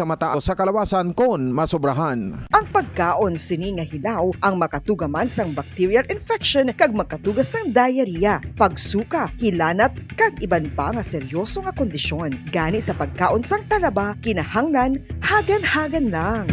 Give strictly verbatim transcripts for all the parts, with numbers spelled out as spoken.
sa mata o sa kalawasan kon masobrahan. Ang pagkaon sini nga hilaw ang makatuga man sang bacterial infection kag makatuga sang diarrhea, pagsuka, hilanat, kag iban pa nga seryoso nga kondisyon. Gani sa pagkaon sang talaba, kinahanglan hagan-hagan lang.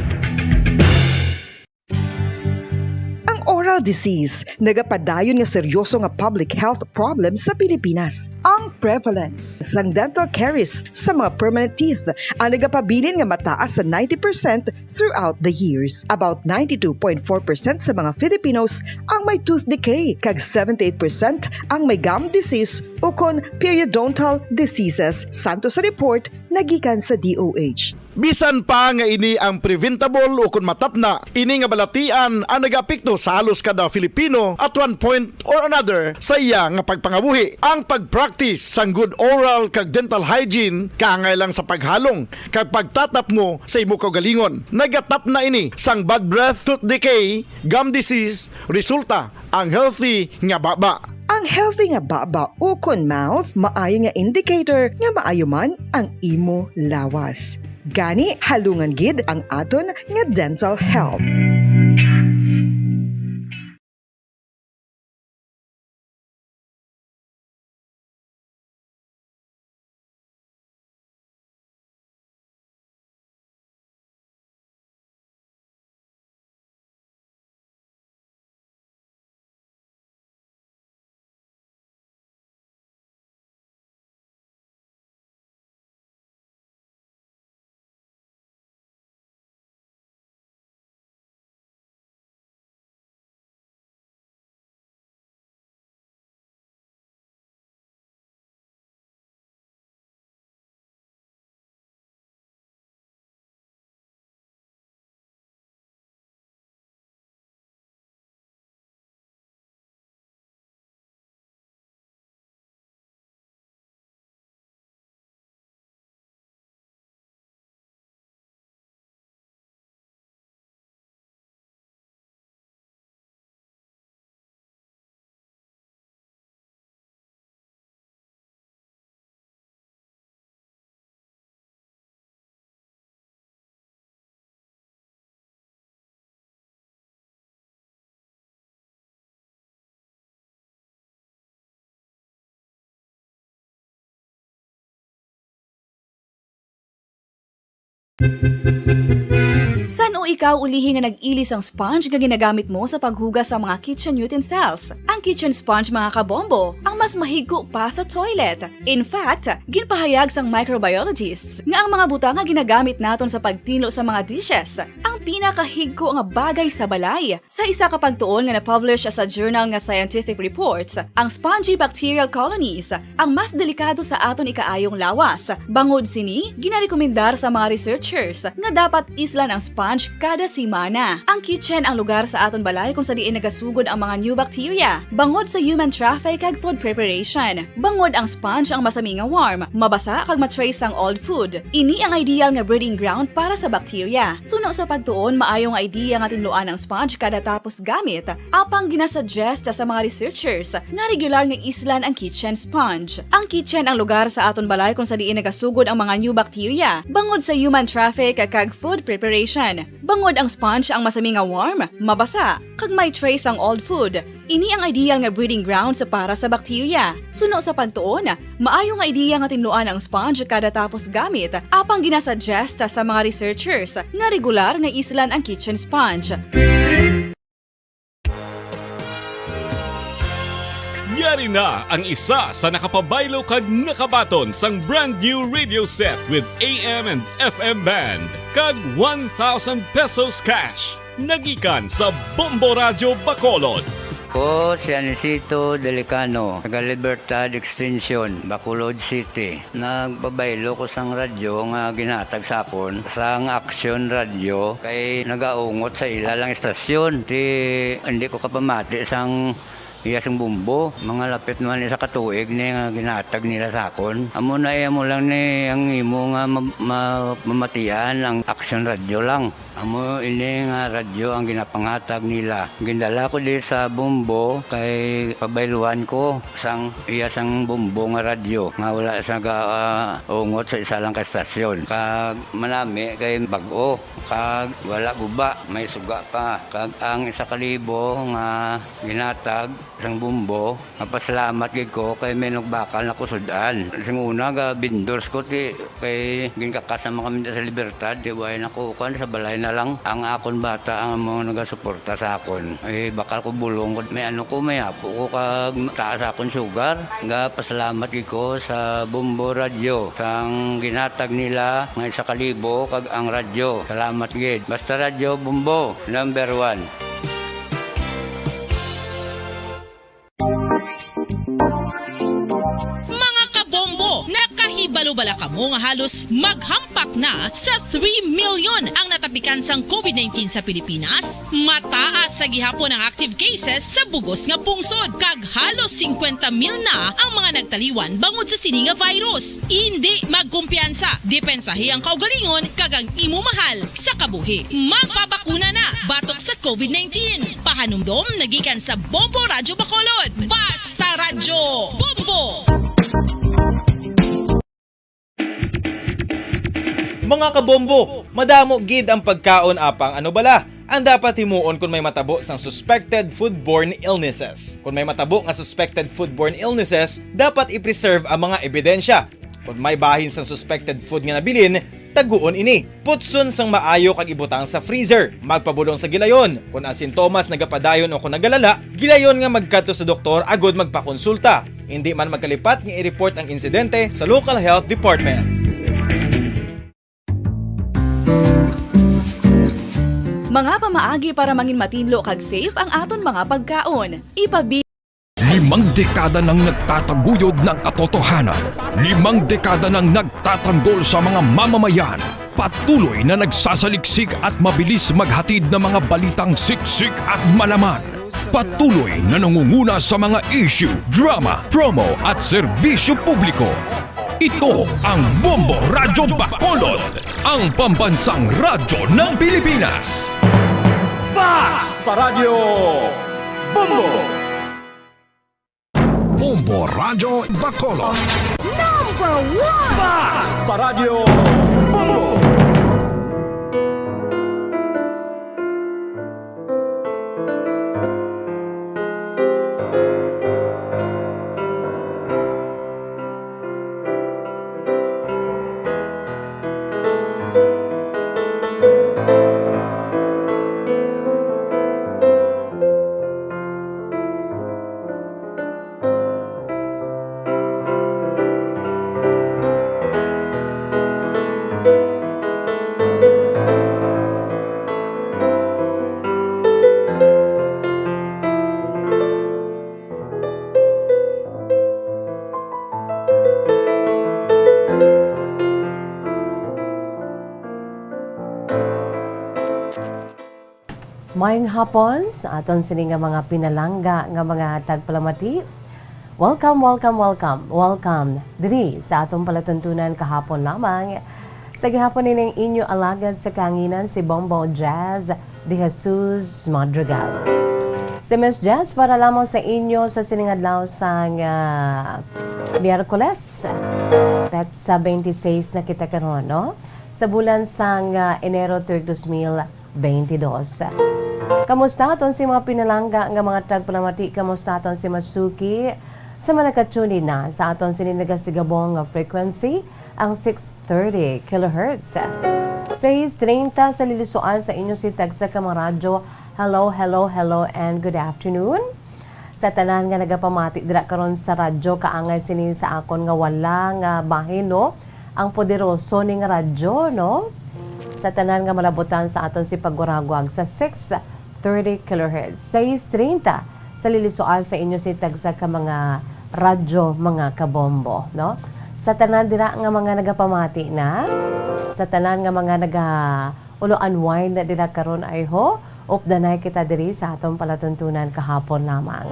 Ang oral disease nagapadayon nga seryoso nga public health problem sa Pilipinas. Ang prevalence sang dental caries sa mga permanent teeth ang nagapabilin nga mataas sa ninety percent throughout the years. About ninety-two point four percent sa mga Filipinos ang may tooth decay, kag seventy-eight percent ang may gum disease ukon periodontal diseases, santo sa report nga gikan sa D O H. Bisan pa nga ini ang preventable ukon matapna, ini nga balatian ang nagaapekto sa halos kada Filipino at one point or another sa iya nga pagpangabuhi. Ang pag-practice sang good oral kag dental hygiene kaangay lang sa paghalong kag pagtatapmo sa imo kaugalingon. Nagatapna ini sang bad breath, tooth decay, gum disease, resulta ang healthy nga baba. Ang healthy nga baba ukon mouth maayo nga indicator nga maayo man ang imo lawas. Gani, halungan gid ang aton nga dental health. San-o ikaw ulihi nga nag-ili sang sponge nga ginagamit mo sa paghugas sa mga kitchen utensils? Ang kitchen sponge, mga kabombo, ang mas mahigko pa sa toilet. In fact, ginpahayag sang microbiologists nga ang mga butang nga ginagamit naton sa pagtinlo sa mga dishes ang pinakahigko nga bagay sa balay. Sa isa ka pagtuon nga na-publish sa journal nga Scientific Reports, ang spongy bacterial colonies ang mas delikado sa aton ikaayong lawas. Bangod sini, ginarekomendar sa mga researchers nga dapat islan ang sponge kada semana. Ang kitchen ang lugar sa aton balay kung sa diin nagasugod ang mga new bacteria, bangod sa human traffic kag food preparation. Bangod ang sponge ang masami nga warm, mabasa kag ma-trace sang old food. Ini ang ideal nga breeding ground para sa bacteria. Suno sa pagtuon, maayo nga idea nga tinluan ang sponge kada tapos gamit, apang ginasuggest sa mga researchers nga regular nga islan ang kitchen sponge. Ang kitchen ang lugar sa aton balay kung sa diin nagasugod ang mga new bacteria, bangod sa human traffic kag food preparation. Bangod ang sponge ang masami nga warm, mabasa, kag may trace ang old food. Ini ang ideal nga breeding grounds para sa bacteria. Suno sa pagtuon, maayo nga ideya nga tinluan ang sponge kada tapos gamit, apang ginasuggest sa mga researchers nga regular nga islan ang kitchen sponge. Yari na ang isa sa nakapabaylo kag nakabaton sang brand new radio set with A M and F M band kag one thousand pesos cash. Nagikan sa Bombo Radyo Bacolod. Ko si Anisito Delicano, taga Libertad Extension, Bacolod City. Nagpabaylo ko sang radyo nga ginhatag sa akon sang Action Radio kay nagaungot sa ila lang istasyon. Ti, hindi ko kapamati sang iya sing bombo. Mga lapit naman isa ka tuig ni nga ginhatag nila sa akon. Amo na iya mo lang ni ang imo nga ma-, ma-, mamatian ang Action Radio lang. Amo ini nga radyo ang ginapanghatag nila. Gindala ko di sa Bombo kay pabayluhan ko sang iya sang Bombo nga radyo nga wala sa ga-, ah, ungot sa isa lang ka estasyon. Kag manami kay bag-o, kag wala guba, may suga pa. Kag ang isa ka libo nga ginhatag sang Bombo, mapasalamat gid ko kay may nagbakal na ko sud-an. Sing una, ga vendors ko, ti, kay ginkakas naman kami sa Libertad, ti, way na ko, kuwan, sa balay na lang. Ang akon bata ang mga nagasuporta sa akon. Eh, bakal ko bulong ko, may ano ko, may apo ko, kag taas akon sugar. Ga pasalamat gid ko sa Bombo Radyo, sang ginhatag nila nga isa ka libo, kag ang radyo. Salamat gid. Basta Radyo Bombo, number one. Mga kabombo, nakahibalo bala kamo nga halos maghampak na sa three million ang natapikan sang covid nineteen sa Pilipinas? Mataas sa gihapon ang active cases sa bugos nga pungsod, kag halos singkwenta mil na ang mga nagtaliwan bangod sa sini nga virus. Indi magkumpiyansa, depensahi ang kaugalingon kag ang imo mahal sa kabuhi. Magpabakuna na batok sa covid nineteen. Pahanumdom nagikan sa Bombo Radyo Bacolod. Basta Radyo Bombo! Mga kabombo, madamo gid ang pagkaon apang ano bala ang dapat himuon kon may matabo sang suspected foodborne illnesses. Kon may matabo nga suspected foodborne illnesses, dapat i-preserve ang mga ebidensya. Kon may bahin sang suspected food nga nabilin, taguon ini. Putson sang maayo kag ibutang sa freezer. Magpabulong sa gilayon. Kon ang sintomas nagapadayon o kon nagalala, gilayon nga magkadto sa doktor agud magpakonsulta. Indi man magkalipat nga i-report ang insidente sa local health department. Mga pamaagi para mangin matinlo kag safe ang aton mga pagkaon. Ipabi- Limang dekada nang nagtataguyod ng katotohanan. Limang dekada nang nagtatanggol sa mga mamamayan. Patuloy na nagsasaliksik at mabilis maghatid ng mga balitang siksik at malaman. Patuloy na nangunguna sa mga issue, drama, promo at serbisyo publiko. Ito ang Bombo Radyo Bacolod, ang pambansang radyo ng Pilipinas. Basta Radyo Bombo! Bombo Radyo Bacolod. Number one! Basta Radyo Bombo! Maayong hapon sa aton sini nga mga pinalangga nga mga tagpalamati. Welcome, welcome, welcome, welcome diri sa aton palatuntunan kahapon lamang. Sa gihapon ining inyo alagad sa kahanginan, si Bombo Jazz de Jesus Madrigal. Si Miss Jazz para lamang sa inyo sa sining adlaw sang, ah, Miyerkules. Petsa twenty-six na kita karon, no? Sa bulan sang, ah, Enero tuig dos mil twenty-dos. Kamusta aton si mga pinalangga nga mga tagpalamati? Kamusta aton si Masuki? Sa mga nakatune in na sa aton sini nagasigabong nga frequency, ang six thirty kilohertz. Sais treinta sa lilisuan sa inyo si tagsa ka mga radyo. Hello, hello, hello, and good afternoon. Sa tanan nga nagapamati dira karon sa radyo, kaangay sini sa akon nga wala nga bahin, no? Ang poderoso ning radyo, no? Sa tanan nga malabutan sa aton si pagwaraguag sa six thirty kilohertz, sais treinta sa lilisuan sa inyo si tagsa ka mga radyo, mga kabombo, no? Sa tanan dira nga mga nagapamati na, sa tanan nga mga naga ulo unwind na dira karon, ay ho, updanay kita diri sa aton palatuntunan kahapon lamang.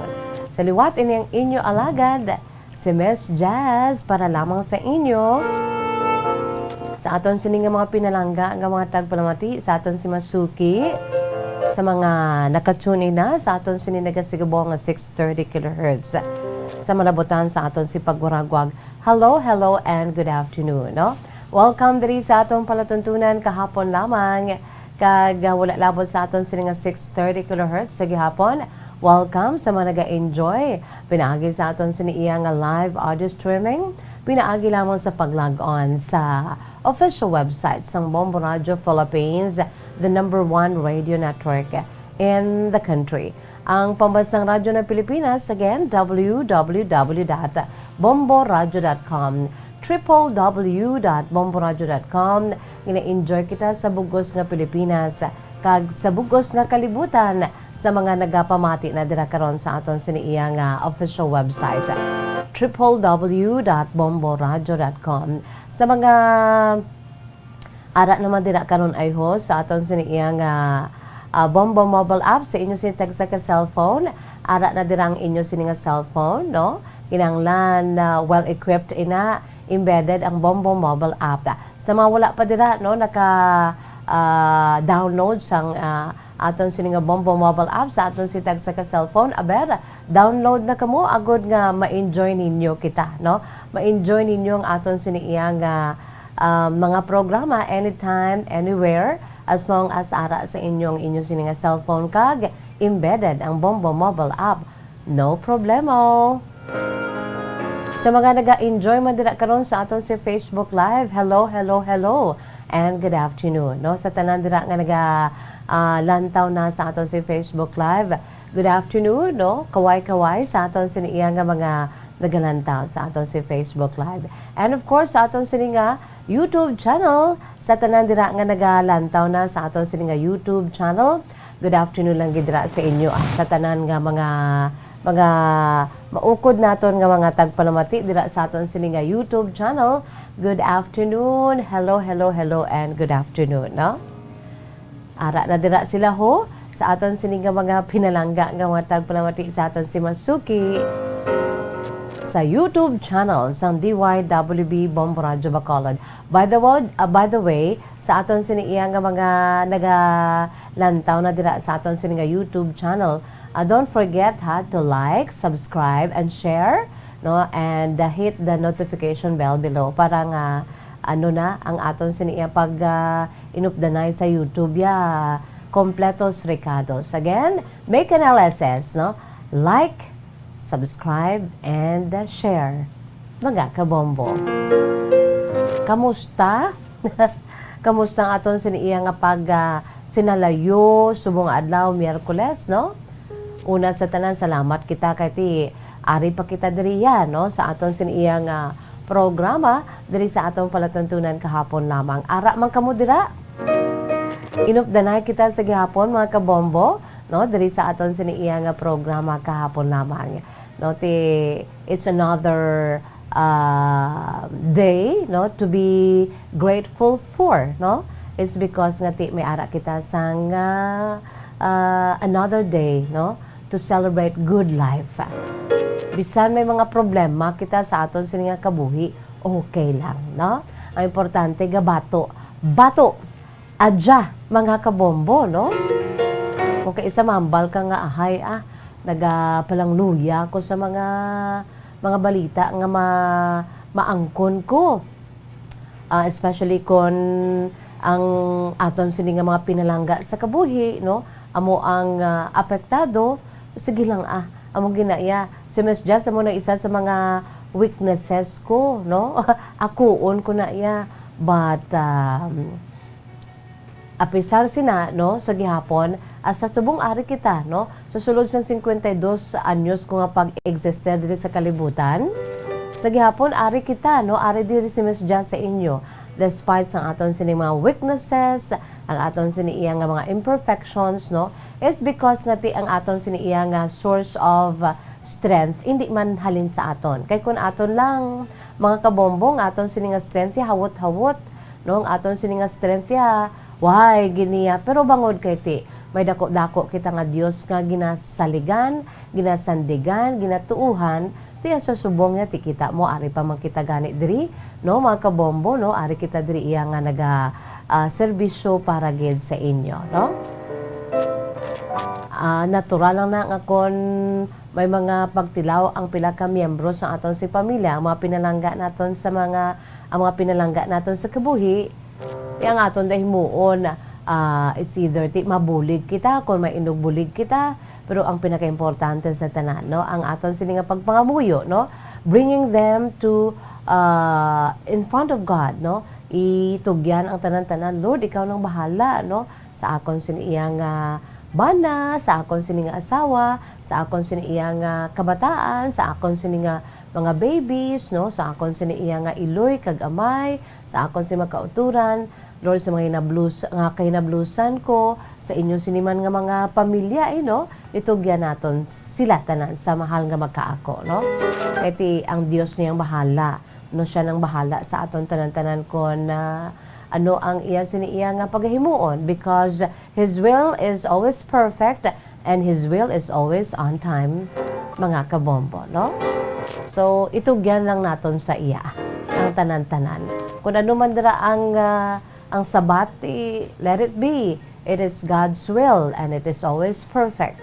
Sa liwat ini ang inyo alagad, si Miss Jazz, para lamang sa inyo. Sa aton sini nga mga pinalangga nga mga tagpalamati, sa aton si Masuki, sa mga naka-tune in na sa aton sini nagasigubong nga six thirty kilohertz sa malabutan sa aton si pagwaragwag. Hello, hello, and good afternoon, no? Welcome diri sa atong palatuntunan kahapon lamang. Kag, ah, wala labot sa aton sini nga six thirty kilohertz sa gihapon. Welcome sa mga naga-enjoy pinaagi sa aton sini iya nga live audio streaming, pinaagi lamang sa pag-log on sa official website sang Bombo Radio Philippines, the number one radio network in the country. Ang pambansang radyo ng Pilipinas, again, w w w dot bombo radio dot com, triple w dot bombo radio dot com. Gina-enjoy kita sa bugos nga Pilipinas kag sa bugos nga kalibutan sa mga nagapamati na dira karon sa aton sini iya nga official website, triple w dot bombo radio dot com. Sa mga ara naman dira karon ay host sa aton sini iya nga, ah, Bombo mobile app sa inyo sini tagsa ka cellphone. Ara na dira ang inyo sini nga cellphone, no? Kinahanglan na well-equipped ina, embedded ang Bombo mobile app. Sa mga wala pa dira, no, naka, ah, download sang, ah, aton sini nga Bombo mobile app sa aton sini tagsa ka cellphone, aber, download na kamo agod nga ma-enjoy ninyo kita, no? Ma-enjoy ninyo ang aton sini iya nga, ah, mga programa anytime, anywhere, as long as ara sa inyo ang inyo sini nga cellphone kag embedded ang Bombo mobile app. No problemo. Sa mga naga-enjoy man dira karon sa aton si Facebook Live, hello, hello, hello, and good afternoon, no? Sa tanan dira nga naga, ah, lantaw na sa aton si Facebook Live, good afternoon, no? Kaway-kaway sa aton sini iya nga mga nagalantaw sa aton si Facebook Live. And of course, sa aton sini nga YouTube channel, sa tanan dira nga nagalantaw na sa aton sini nga YouTube channel, good afternoon lang gid dira sa inyo, ah, sa tanan nga mga, mga maukod naton nga mga tagpalamati dira sa aton sini nga YouTube channel. Good afternoon. Hello, hello, hello, and good afternoon, no? Ara na dira sila, ho, sa aton sini nga mga pinalangga nga mga tagpalamati sa aton si Masuki sa YouTube channel sang D Y W B Bombo Radyo Bacolod. By the way, ah, by the way, sa aton sini iya nga mga nagalantaw na dira sa aton sini nga YouTube channel, ah, don't forget, ha, to like, subscribe, and share, no, and, ah, hit the notification bell below para nga, ano na, ang aton sini iya pag, ah, inupdanay sa YouTube, ya, kompletos rekados. Again, make an L S S, no? Like, subscribe, and, uh, share. Mga kabombo, kamusta? Kamusta ang aton sini iya nga pag, ah, sinalayo subong nga adlaw, Miyerkules, no? Una sa tanan, salamat kita kay ti ari pa kita diri, ya, no, sa aton sini iya nga programa diri sa aton palatuntunan kahapon lamang. Ara man kamo dira? Inupdanay kita sa gihapon, mga kabombo, no, diri sa aton sini iya nga programa kahapon lamang. No, ti, it's another, ah, day, no, to be grateful for, no? It's because nga ti may ara kita sang, ah, ah, another day, no, to celebrate good life. Bisan may mga problema kita sa aton sini nga kabuhi, okay lang, no? Ang importante, gabato. Bato! Adya, mga kabombo, no? Kung kaisa mahambal ka nga, "Ahay, ah, nagapalangluya ko sa mga, mga balita nga ma-, maangkon ko." Ah, especially kon ang aton sini nga mga pinalangga sa kabuhi, no? Amo ang, ah, apektado, sige lang, ah. Amo gina iya. Si Miss Jess, amo na isa sa mga weaknesses ko, no? Akuon ko na iya. But, um, apisar sina, no, sa gihapon, hasta subong ari kita, no, sa sulod sang cincuenta y dos anyos ko nga pag-existe diri sa kalibutan, sa gihapon ari kita, no, ari diri si Miss Jess sa inyo. Despite sang aton sini mga weaknesses, ang aton sini iya nga mga imperfections, no, is because nga ti ang aton sini iya nga source of, uh, strength, hindi man halin sa aton. Kay kun aton lang, mga kabombo, ang aton sini nga strength, ya, hawot-hawot, no? Ang aton sini nga strength, ya, why, giniya. Pero bangod kay ti, may dako-dako kita nga Dios nga ginasaligan, ginasandigan, ginatuohan, Ti, sa subong niya, ti kita mo, ari pa man kita gani diri, no, mga kabombo, no, ari kita diri iya nga naga, ah, serbisyo para gid sa inyo, no? Ah, natural lang na nga kon may mga pagtilaw ang pila ka miyembro sa aton si pamilya, ang mga pinalangga naton sa mga, ang mga pinalangga naton sa kabuhi, ang aton da himuon, ah, it's either ti mabulig kita, kon may inugbulig kita, pero ang pinakaimportante sa tanan, no, ang aton sini nga pagpangamuyo, no, bringing them to, ah, in front of God, no, itugyan ang tanan-tanan. Lord, ikaw nang bahala, no, sa akon sini iya nga bana, sa akon sini nga asawa, sa akon sini iya nga kabataan, sa akon sini nga mga babies, no, sa akon sini iya nga iloy kag amay, sa akon sini mga kauturan, Lord, sa mga hinablus-, nga kahinablusan ko, sa inyo sini man nga mga pamilya, eh, no? Itugyan naton sila tanan sa mahal nga magkaako, no? Kay ti ang Dios niyang bahala, no? Siya nang bahala sa aton tanan-tanan kon, ah, ano ang iya sini iya nga pagahimuon, because His will is always perfect and His will is always on time, mga kabombo, no? So, itugyan lang naton sa iya ang tanan-tanan. Kung ano man dira ang, ah, ang sabat, eh, let it be. It is God's will and it is always perfect.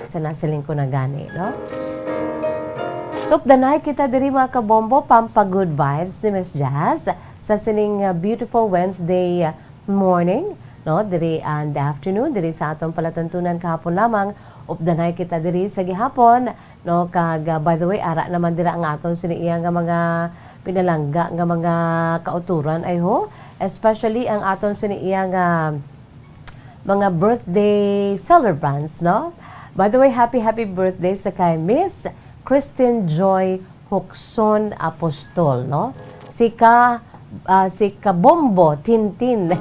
Sa nasiling ko na gani, no? So, updanay kita diri, mga kabombo, pampa good vibes ni Miss Jazz sa sining, uh, beautiful Wednesday morning, no? Diri and afternoon, diri sa aton palatuntunan kahapon lamang. Updanay kita diri sa gihapon, no? Kag, uh, by the way, ara naman dira ang aton sini iya nga mga pinalangga nga mga kauturan, ay ho. Especially ang aton sini iya nga mga birthday celebrants, no? By the way, happy, happy birthday sa kay Miss Christine Joy Huxon Apostol, no? Si ka, ah, si Kabombo Tintin.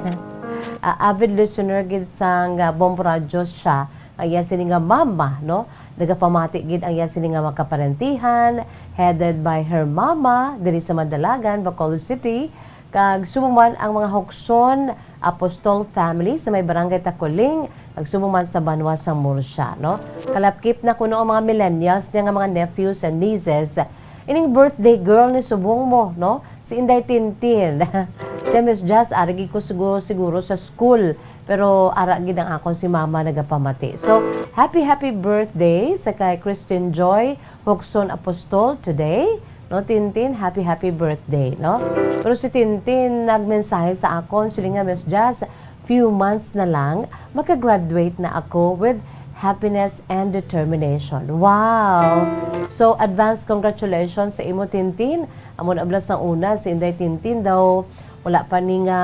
Ah, avid listener gid sang, ah, Bombo Radio siya. Ang iya sini nga mama, no? Nagapamati gid ang iya sini nga mga kaparentihan, headed by her mama, diri sa Madalagan, Bacolod City. Kag subong man ang mga Huxon Apostol family sa may Barangay Taculing, kag subong man sa banwa sang Murcia, no? Kalapkip na kuno ang mga millennials niya nga mga nephews and nieces. Ining birthday girl ni subong mo, no? Si Inday Tintin. Si Miss Jazz, ari gid ko siguro, siguro sa school. Pero ara gid ang akon si mama nagapamati. So, happy, happy birthday sa kay Christine Joy Huxon Apostol today. No, Tintin, happy, happy birthday, no? Pero si Tintin nagmensahe sa akon, siling niya, Miss Jazz, few months na lang, maka-graduate na ako with happiness and determination. Wow! So, advance congratulations sa imo, Tintin. Amo na bala sang una, si Inday Tintin daw, wala pa ni nga,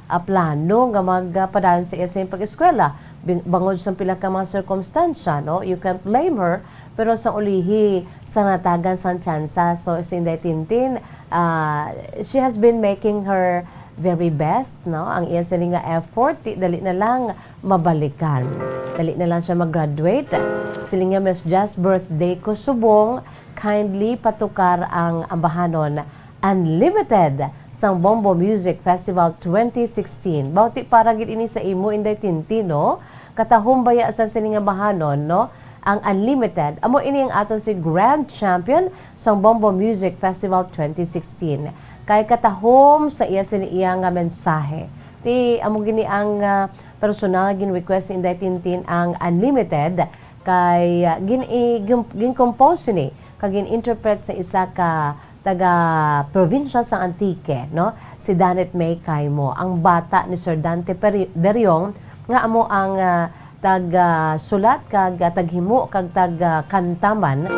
ah, plano nga magpadayon sa iya sa iyang pag-eskwela. Bing-, bangod sa pila ka mga sirkumstansya, no? You can't blame her, pero sa ulihi, sa natagan sang tsansa. So, si Inday Tintin, ah, she has been making her very best, no? Ang iya sini nga effort, di, dali na lang mabalikan. Dali na lang siya mag-graduate. Siling niya, Miss Jazz, birthday ko subong, kindly patukar ang ambahanon Unlimited sang Bombo Music Festival twenty sixteen. Bauti para gid ini sa imo, Inday Tintin, no? Katahom baya sa sini nga bahanon, no? Ang Unlimited, amo ini ang aton si Grand Champion sang Bombo Music Festival twenty sixteen. Kay katahom sa iya sini iya nga mensahe. Ti, amo gini ang, ah, personal gin-request ni Inday Tintin ang Unlimited kay, ah, gin-, i-, gin-, gin-compose ni kag gin-interpret sa isa ka taga probinsya sang Antique, no? Si Danet May Caimo, ang bata ni Sir Dante Peri-, Deriong, nga amo ang, ah, tag, ah, sulat kag, ah, taghimo kag tag, ah, kanta man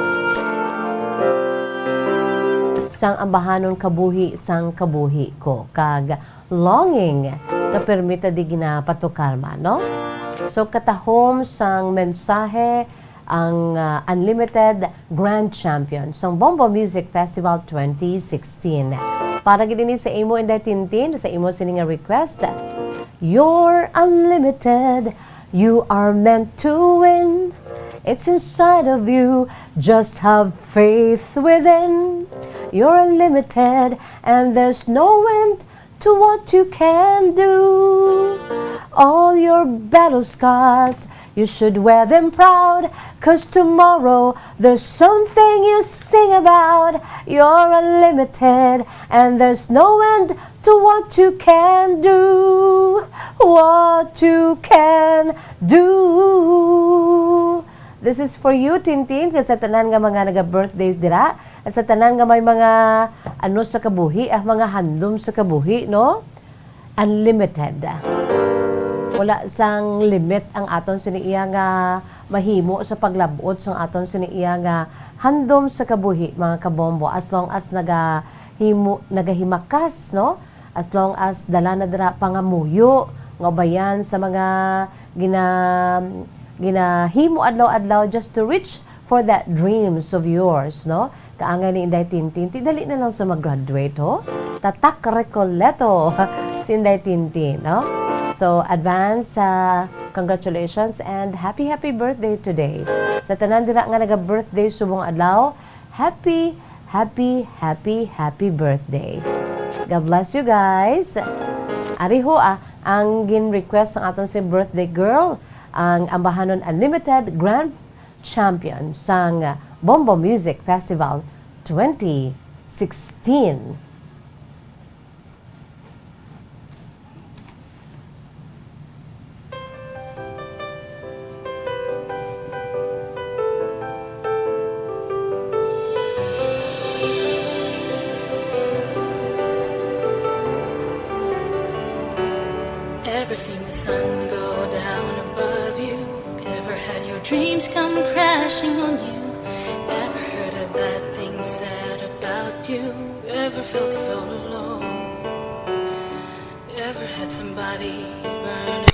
sang Ambahanon Kabuhi sang Kabuhi Ko kag Longing nga permita di ginapatukar man, no? So, katahom sang mensahe ang, ah, Unlimited Grand Champion sang Bombo Music Festival twenty sixteen. Para gid ini sa imo, Inday Tintin, sa imo sini nga request. You're unlimited. You are meant to win. It's inside of you. Just have faith within. You're unlimited, and there's no end to what you can do. All your battle scars, you should wear them proud. 'Cause tomorrow there's something you sing about. You're unlimited, and there's no end to what you can do. What you can do. This is for you, Tintin, kag sa tanan nga mga naga-birthdays dira, sa tanan nga may mga ano sa kabuhi, ah, mga handom sa kabuhi, no? Unlimited. Wala sang limit ang aton sini iya nga mahimo sa paglab-ot sang aton sini iya nga handom sa kabuhi, mga kabombo, as long as nagahimo, nagahimakas, no? As long as dala na dira pangamuyo nga ubayan sa mga gina-, ginahimo adlaw-adlaw just to reach for that dreams of yours, no? Kaangay ni Inday Tintin, ti dali na lang sa mag-graduate, ho? Tatak Recoleto si Inday Tintin, no? So, advance, ah, congratulations and happy, happy birthday today. Sa tanan dira nga naga-birthday subong adlaw, happy, happy, happy, happy birthday. God bless you guys. Ari ho, ah, ang gin-request sang aton si birthday girl, ang Ambahanon Unlimited Grand Champion sang Bombo Music Festival twenty sixteen. Ever seen the sun go down above you? Ever had your dreams come crashing on you? Ever heard a bad thing said about you? Ever felt so alone? Ever had somebody burn?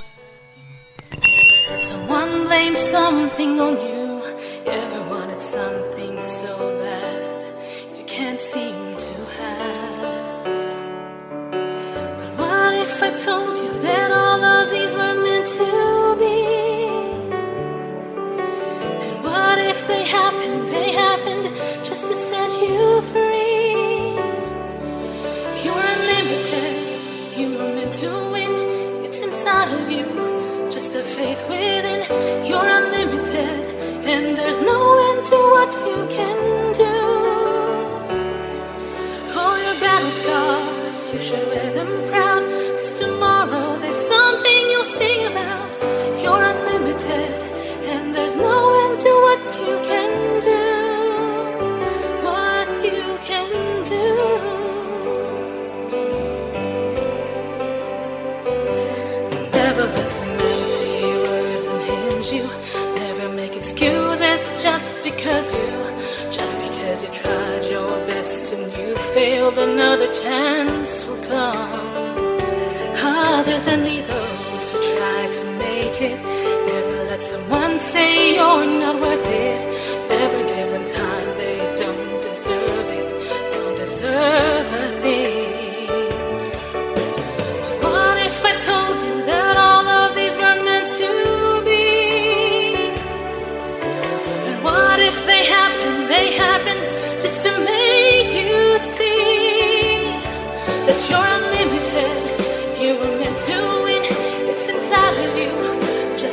Ever had someone blame something on you? Ever wanted something so bad you can't seem to have? But what if I told you that all of these were meant to be? And what if they happened, they happened just to set you free? You're unlimited, you were meant to win. It's inside of you, just a faith within. You're unlimited, and there's no end to what you can do. All your battle scars, you should wear them proud. 'Cause tomorrow there's something you'll sing about. You're unlimited, and there's no end to what you can do. What you can do. Never let some empty words unhinge you. Never make excuses just because you, just because you tried your best and you failed, another chance will come. Others envy those who try to make it. Never let someone say you're not worth it. Never give them time, they don't deserve it, don't deserve a thing. What if I told you that all of these were meant to be? And what if they happened, they happened just to make you see that you're unlimited? You were meant to win, it's inside of you, just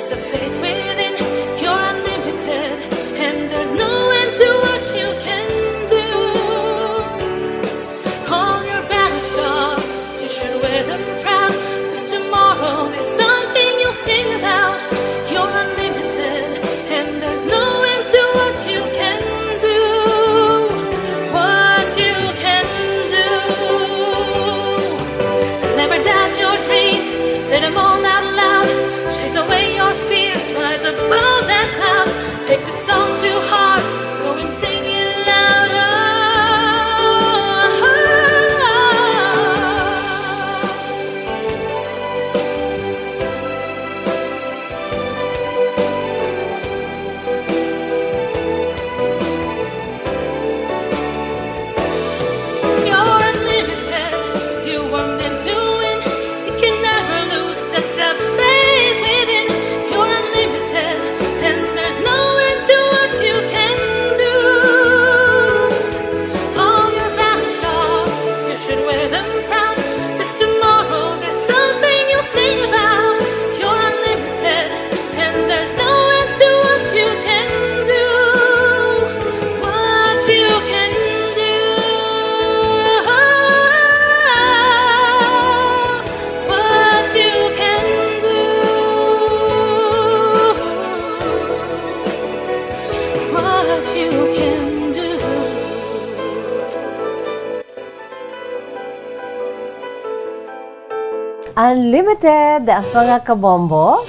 Unlimited, mga kabombo.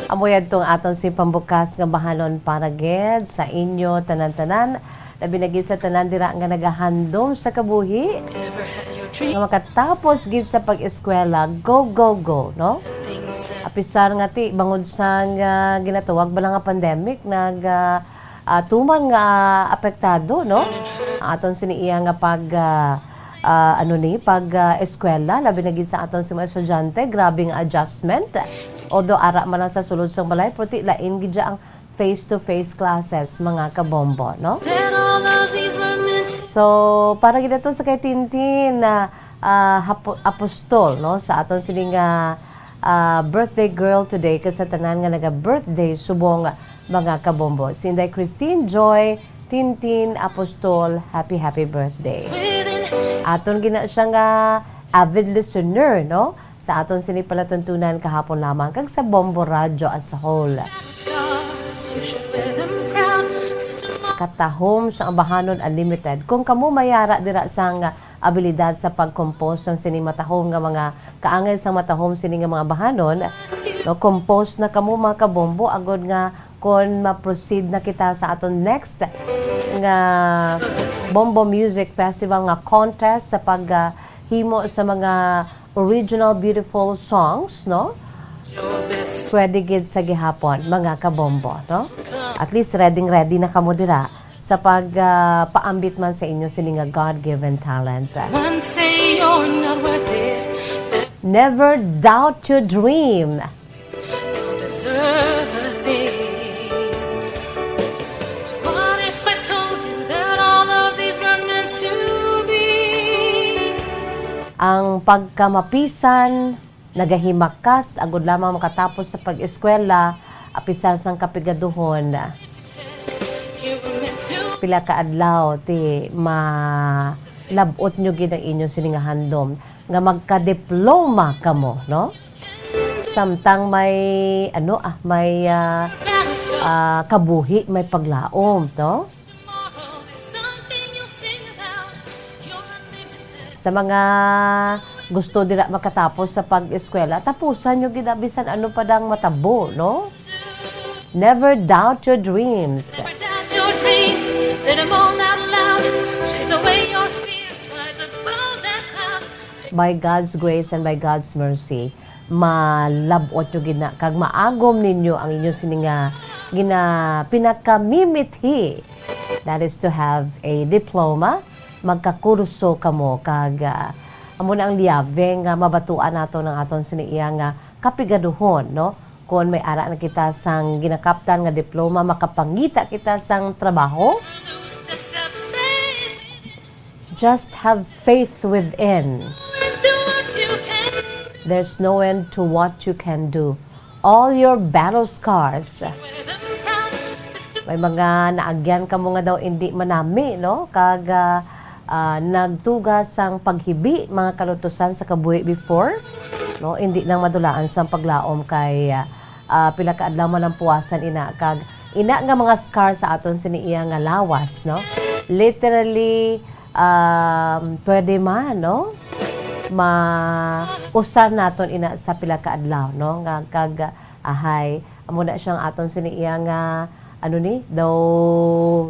Amo yadtong aton si pambukas nga bahanon para gid sa inyo tanan-tanan. Labi na gid sa tanan dira nga nagahandom sa kabuhi. Nga makatapos gid sa pag-eskwela, go, go, go, no? Apisar nga ti, bangod sang, ah, ginatawag bala nga pandemic, nag, ah, ah, tuman nga apektado, no? Ang aton sini iya nga pag, ah, ah, ano ni, pag, ah, eskwela, labi na gid sa aton sa mga estudyante, grabe nga adjustment. Although ara man lang sa sulod sang balay, pero ti lain gid siya ang face-to-face classes, mga kabombo, no? That all of these were meant to So, para gid ato sa kay Tintin na, ah, hapo-, apostol, no, sa aton sini nga, ah, birthday girl today, kag sa tanan nga naga-birthday subong, mga kabombo. Si Inday Christine Joy Tintin Apostol, happy, happy birthday. Aton gina siya nga avid listener, no? Sa aton sini palatuntunan kahapon lamang kag sa Bombo Radyo as a whole. Katahom sa Ambahanon Unlimited. Kung kamo mayara dira sang abilidad sa pag-compose sang sini matahom nga mga kaangay sang matahom sini nga mga bahanon, no, compose na kamo, mga kabombo, agod nga kon ma-proceed na kita sa aton next nga Bombo Music Festival nga contest sa pag, ah, himo sa mga original beautiful songs, no? Pwede gid sa gihapon, mga kabombo, no? At least ready-ready na kamo dira sa pag, ah, paambit man sa inyo sini nga God-given talent. Some say you're not worth it. Never doubt your dream. Don't deserve a thing. What if I told you that all of these were meant to be? Ang pagkamapisan nagahimakas agud lamang makatapos sa pag-eskwela, apisar sang kapigaduhon. You were meant to Pila ka adlaw ti malab-ot nyo gid ang inyo sini nga handom nga magkadiploma kamo, no? Samtang may, ano, ah, may, ah, ah, kabuhi, may paglaom, no? Sa mga gusto dira makatapos sa pag-eskwela, tapusan nyo gid, ah, bisan ano pa dang matabo, no? Never doubt your dreams. Never doubt your dreams. Say them all out loud. Chase away your fears. Rise above that cloud. By God's grace and by God's mercy, malab-ot nyo gid na kag maagom ninyo ang inyo sini nga gina-, pinakamimithi. That is to have a diploma, magkakurso kamo kag, ah, amo na ang liyabe nga mabatuan naton ang aton sini iya nga kapigaduhon, no? Kon may ara na kita sang ginakaptan nga diploma, makapangita kita sang trabaho. Just have faith within. There's no end to what you can do. All your battle scars. May mga naagyan kamo nga daw indi manami, no? Kag, ah, ah, nagtuga sang paghibi, mga kalutusan sa kabuhi before, no? Indi lang madulaan sang paglaom kay, ah, ah, pila ka adlaw malampuasan ina, kag ina nga mga scar sa aton sini iya nga lawas, no? Literally, um, pwede man, no? Mausar naton ina sa pila ka adlaw, no? Nga kag, ah, ahay, amo na siyang aton sini iya nga, ano ni, daw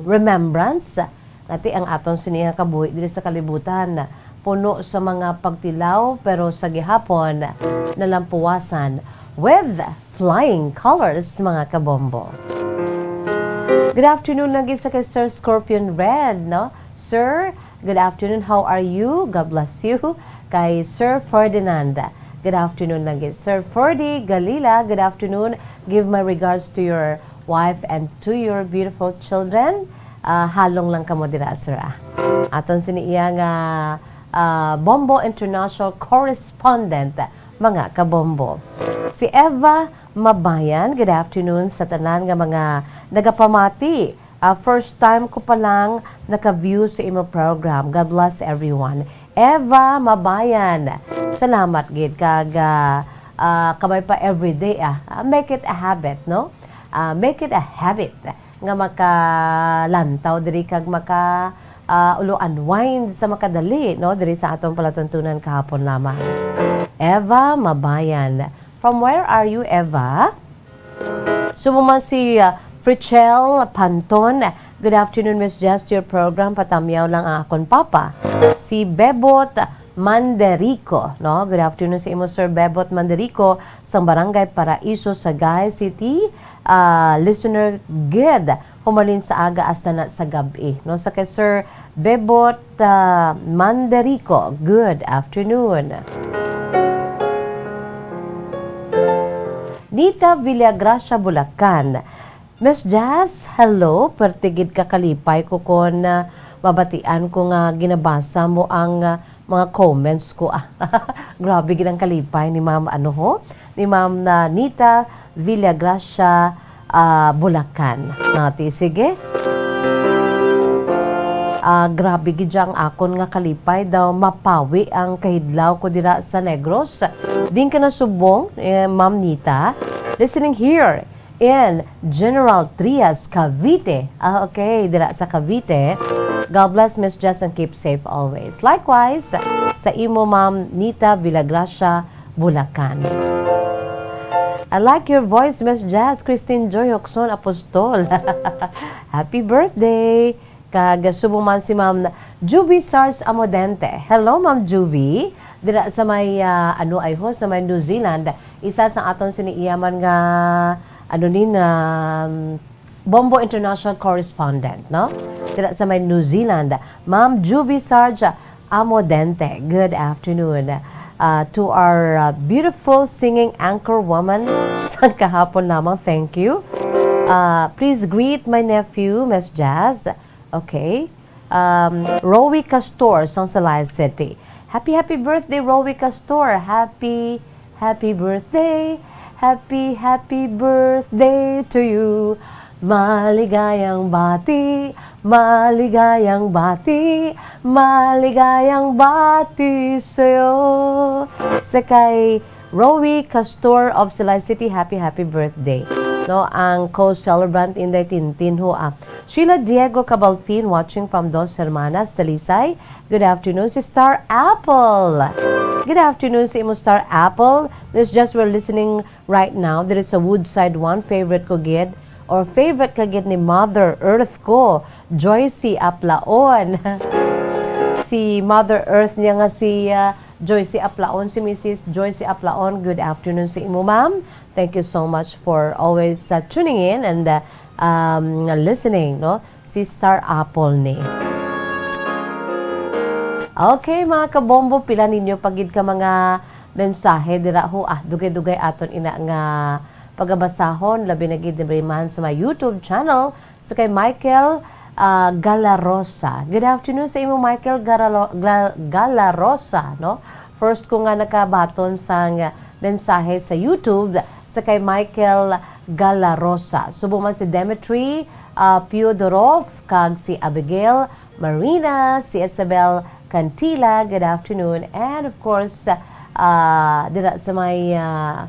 remembrance. Nga ti ang aton sini nga kabuhi diri sa kalibutan, puno sa mga pagtilaw, pero sa gihapon, nalampuwasan with flying colors, mga kabombo. Good afternoon lagi sa kay Sir Scorpion Red, no? Sir, good afternoon. How are you? God bless you. Kay Sir Ferdinand, good afternoon lagi. Sir Ferdy Galila, good afternoon. Give my regards to your wife and to your beautiful children. Ah, halong lang kamo dira, sir, ah. Aton sini iya nga, ah, Bombo International Correspondent, mga kabombo. Si Eva Mabayan, good afternoon sa tanan nga mga nagapamati. Ah, first time ko pa lang naka-view sa imo program. God bless everyone. Eva Mabayan, salamat gid kag, ah, ah, kabay pa everyday, ah. Ah, make it a habit, no? Ah, make it a habit nga makalantaw diri kag maka, ah, ulo unwind sa makadali, no, diri sa aton palatuntunan kahapon lamang. Eva Mabayan. From where are you, Eva? Subong man si, ah, Frichel Panton. "Good afternoon, Miss Jess, to your program. Patamyaw lang ang akon papa, si Bebot Manderico," no? Good afternoon sa imo, Sir Bebot Manderico, sang Barangay Paraiso, Sagay City. Ah, listener gid, humalin sa aga hasta na sa gab-i, no? Sa kay Sir Bebot, ah, Manderico, good afternoon. Nita Villagracia, Bulacan. Miss Jazz, hello. Perti gid ka kalipay ko kon, ah, mabatian ko nga ginabasa mo ang, ah, mga comments ko. Ah, grabe gid ang kalipay ni Ma'am, ano ho? Ni Ma'am na Nita Villagracia, ah, Bulacan. Nati, sige. Ah, grabe gid ang akon nga kalipay daw mapawi ang kahidlaw ko dira sa Negros. Din ka na subong, eh, Ma'am Nita. Listening here in General Trias, Cavite. Ah, okay, dira sa Cavite. God bless, Miss Jess, and keep safe always. Likewise, sa imo, Ma'am Nita Villagracia, Bulacan. "I like your voice, Miss Jazz," Christine Joy Hoxon Apostol. Happy birthday! Kag subong man si Ma'am Juvie Sarge Amodente. Hello, Ma'am Juvie. Dira sa may, ah, ano ay ho, sa may New Zealand, isa sa aton sini iya man nga, ano ni, um, Bombo International Correspondent, no? Dira sa may New Zealand, Ma'am Juvie Sarge Amodente. Good afternoon. Uh, to our, uh, beautiful singing anchor woman, sa kahapon lamang, thank you. Uh, please greet my nephew, Miss Jazz. Okay. Um, Rowie Castor sang Salay City. Happy, happy birthday, Rowie Castor. Happy, happy birthday. Happy, happy birthday to you. Maligayang bati, maligayang bati, maligayang bati sa'yo. Sa kay Rowie Castor of Salay City, happy, happy birthday. No, ang co-celebrant Inday Tintin ho, ah. Sheila Diego Cabalfin watching from Dos Hermanas, Talisay. Good afternoon, si Star Apple. Good afternoon sa imo, Star Apple. Miss Jess, we're listening right now. There is a Woodside One, favorite ko gid, or favorite ka gid ni Mother Earth ko, Joyce Aplaon. Si Mother Earth niya nga si, ah, Joyce Aplaon, si Missus Joyce Aplaon. Good afternoon sa imo, ma'am. Thank you so much for always, uh, tuning in and, uh, um, listening, no? Si Star Apple ni. Okay, mga kabombo, pila ninyo pa gid ka mga mensahe dira ho? Ah, dugay-dugay aton ina nga pagabasahon, labi na gid diri man sa my YouTube channel, sa kay Michael, ah, Galarosa. Good afternoon sa imo, Michael Garalo-, Gal-, Galarosa, no? First ko nga nakabaton sang mensahe sa YouTube sa kay Michael Galarosa. Subong man si Demetri, ah, Piodorov, kag si Abigail Marina, si Isabel Cantila. Good afternoon. And of course, ah, dira sa may, ah,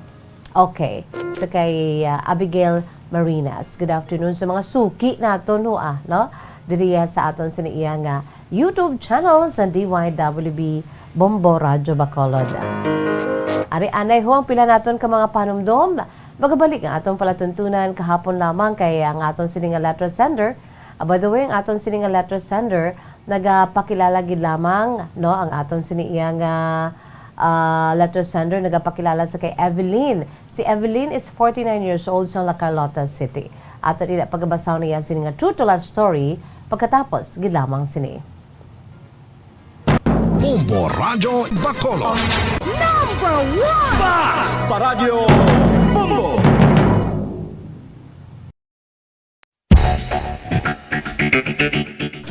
okay, sa kay, ah, Abigail Marinas. Good afternoon sa mga suki naton, ho, ah, no? Diriya sa aton sini iya nga YouTube channel sa D Y W B Bombo Radyo Bacolod. Ari anay ho ang pila naton ka mga panumdom. Magabalik ang aton palatuntunan kahapon lamang kay ang aton sini nga letter sender. Ah, by the way, ang aton sini nga letter sender nagapakilala gid lamang, no, ang aton sini iya nga, ah, letter sender nagapakilala sa kay Evelyn. Si Evelyn is forty-nine years old sa La Carlota City. Aton ila pagabasahon niya sini nga true to life story pagkatapos gid lamang sini. Bombo Radyo Bacolod. Number one! Basta Radyo Bombo!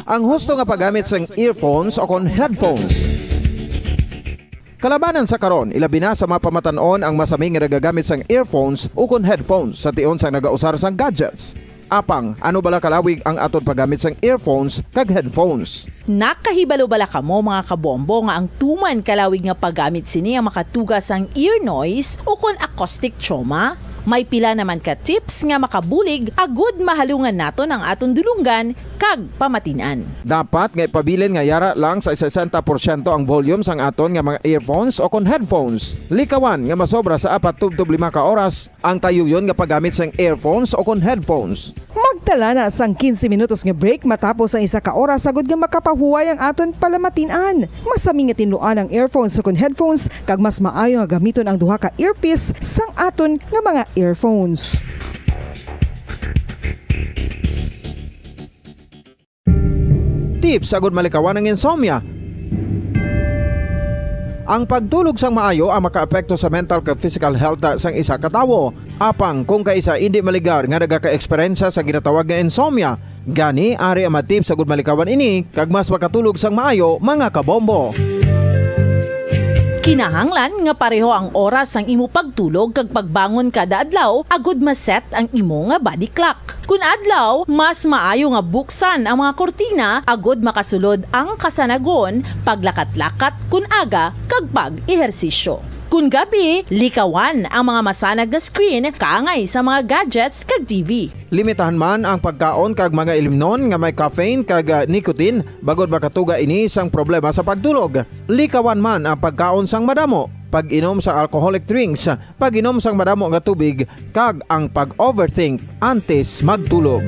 Ang husto nga paggamit sang earphones o kon headphones. Kalabanan sa karon, ilabi na sa mga pamatan-on ang masami nga nagagamit sang earphones ukon headphones sa tion sang nagausar sang gadgets. Apang, ano bala kalawig ang aton paggamit sang earphones kag headphones? Nakahibalo bala kamo, mga kabombo, nga ang tuman ka lawig nga paggamit sini ang makatuga sang ear noise ukon acoustic trauma? May pila naman ka tips nga makabulig agud mahalungan naton ang aton dulonggan kag pamatin-an. Dapat nga ipabilin nga yara lang sa sesenta porsyento ang volume sang aton nga mga earphones ukon headphones. Likawan nga masobra sa apat tubtob lima ka oras ang tayuyon nga paggamit sang earphones ukon headphones. Magtala na sang quince minutos nga break matapos ang isa ka oras agud nga makapahuway ang aton palamatin-an. Masami nga tinluan ang earphones ukon headphones, kag mas maayo nga gamiton ang duha ka earpiece sang aton nga mga earphones. Tips agud malikawan ang insomnia. Ang pagtulog sang maayo ang makaapekto sa mental kag physical health sang isa ka tawo. Apang kung kaisa indi maligar nga nagakaeksperyensya sa ginatawag nga insomnia, gani ari ang mga tips agud malikawan ini kag mas makatulog sang maayo, mga kabombo. Kinahanglan nga pareho ang oras sang imo pagtulog kag pagbangon kada adlaw agud ma-set ang imo nga body clock. Kun adlaw, mas maayo nga buksan ang mga kurtina agud makasulod ang kasanagon, paglakat-lakat kun aga, kag pag-ehersisyo. Kun gabi, likawan ang mga masanag nga screen kaangay sa mga gadgets kag T V. Limitahan man ang pagkaon kag mga ilimnon nga may caffeine kag, ah, nicotine, bangod makatuga ini sang problema sa pagtulog. Likawan man ang pagkaon sang madamo, pag-inom sa alcoholic drinks, pag-inom sang madamo nga tubig, kag ang pag-overthink antes magtulog.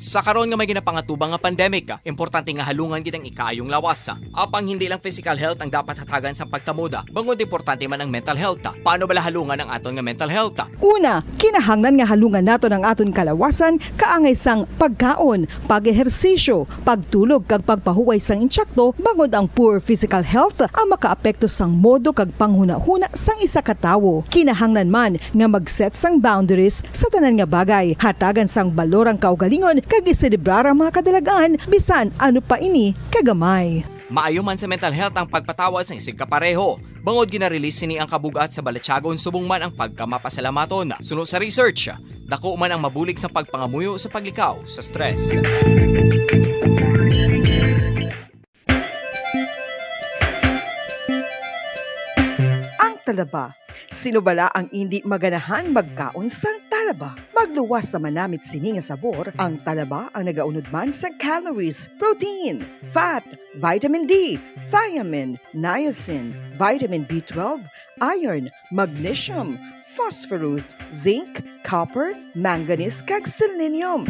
Sa karon nga may ginapangatubang nga pandemic, importante nga halungan gid ang ikaayong lawas. Apang hindi lang physical health ang dapat hatagan sa pagtamod, bangod importante man ang mental health. Paano bala halungan ang aton nga mental health? Una, kinahanglan nga halungan naton ang aton kalawasan kaangay sang pagkaon, pag-ehersisyo, pagtulog kag pagpahuway sang insakto, bangod ang poor physical health ang makaapekto sang modo kag panghunahuna sang isa ka tawo. Kinahanglan man nga mag-set sang boundaries sa tanan nga bagay, hatagan sang balor ang kaugalingon kag iselebrar ang mga kadalag-an, bisan ano pa ini kagamay. Maayo man sa mental health ang pagpatawad sang isigkapareho, bangod gina-release sini ang kabug-at sa balatyagon subong man ang pagkamapasalamaton. Suno sa research, dako man ang mabulig sa pagpangamuyo sa paglikaw sa stress. Ang talaba. Sino bala ang indi maganahan magkaon sang talaba? Magluwas sa manamit sini nga sabor, ang talaba ang nagaunod man sa calories, protein, fat, vitamin D, thiamine, niacin, vitamin B twelve, iron, magnesium, phosphorus, zinc, copper, manganese, kag selenium.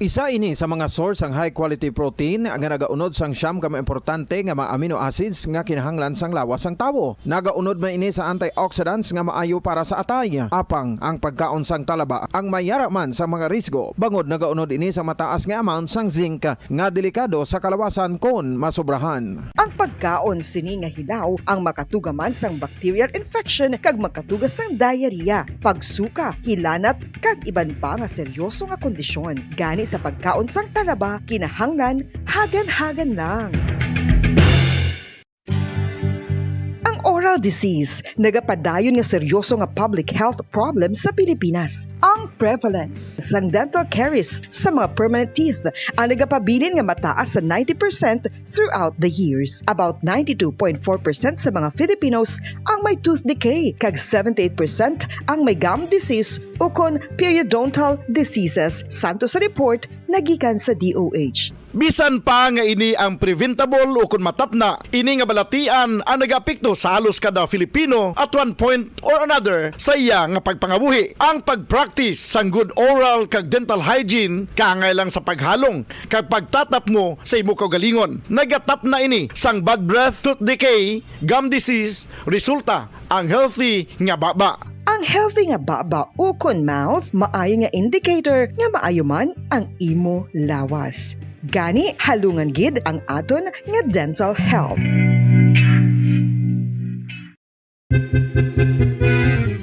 Isa ini sa mga source sang high quality protein nga nagaunod sang siyam ka mga importante nga mga amino acids nga kinahanglan sang lawas sang tawo. Nagaunod man ini sa antioxidants nga maayo para sa atay. Apang ang pagkaon sang talaba ang may yara man sa mga risgo, bangod nagaunod ini sa mataas nga amount sang zinc nga delikado sa kalawasan kon masobrahan. Ang pagkaon sini nga hilaw ang makatuga man sang bacterial infection kag makatuga sang diarrhea, pagsuka, hilanat, kag iban pa nga seryoso nga kondisyon. Gani sa pagkaon sang talaba, kinahanglan hagan-hagan lang. Ang oral disease nagapadayon nga seryoso nga public health problem sa Pilipinas. Ang prevalence sang dental caries sa mga permanent teeth ang nagapabilin nga mataas sa ninety percent throughout the years. About ninety-two point four percent sa mga Filipinos ang may tooth decay, kag seventy-eight percent ang may gum disease ukon periodontal diseases, santo sa report nga gikan sa D O H. Bisan pa nga ini ang preventable ukon matapna, ini nga balatian ang nagaapekto sa halos kada Filipino at one point or another sa iya nga pagpangabuhi. Ang pag-practice sang good oral kag dental hygiene kaangay lang sa paghalong kag pagtatapngo sa imo kaugalingon. Nagatapna ini sang bad breath, tooth decay, gum disease, resulta ang healthy nga baba. Ang healthy nga baba ukon mouth maayo nga indicator nga maayo man ang imo lawas. Gani, halungan gid ang aton nga dental health.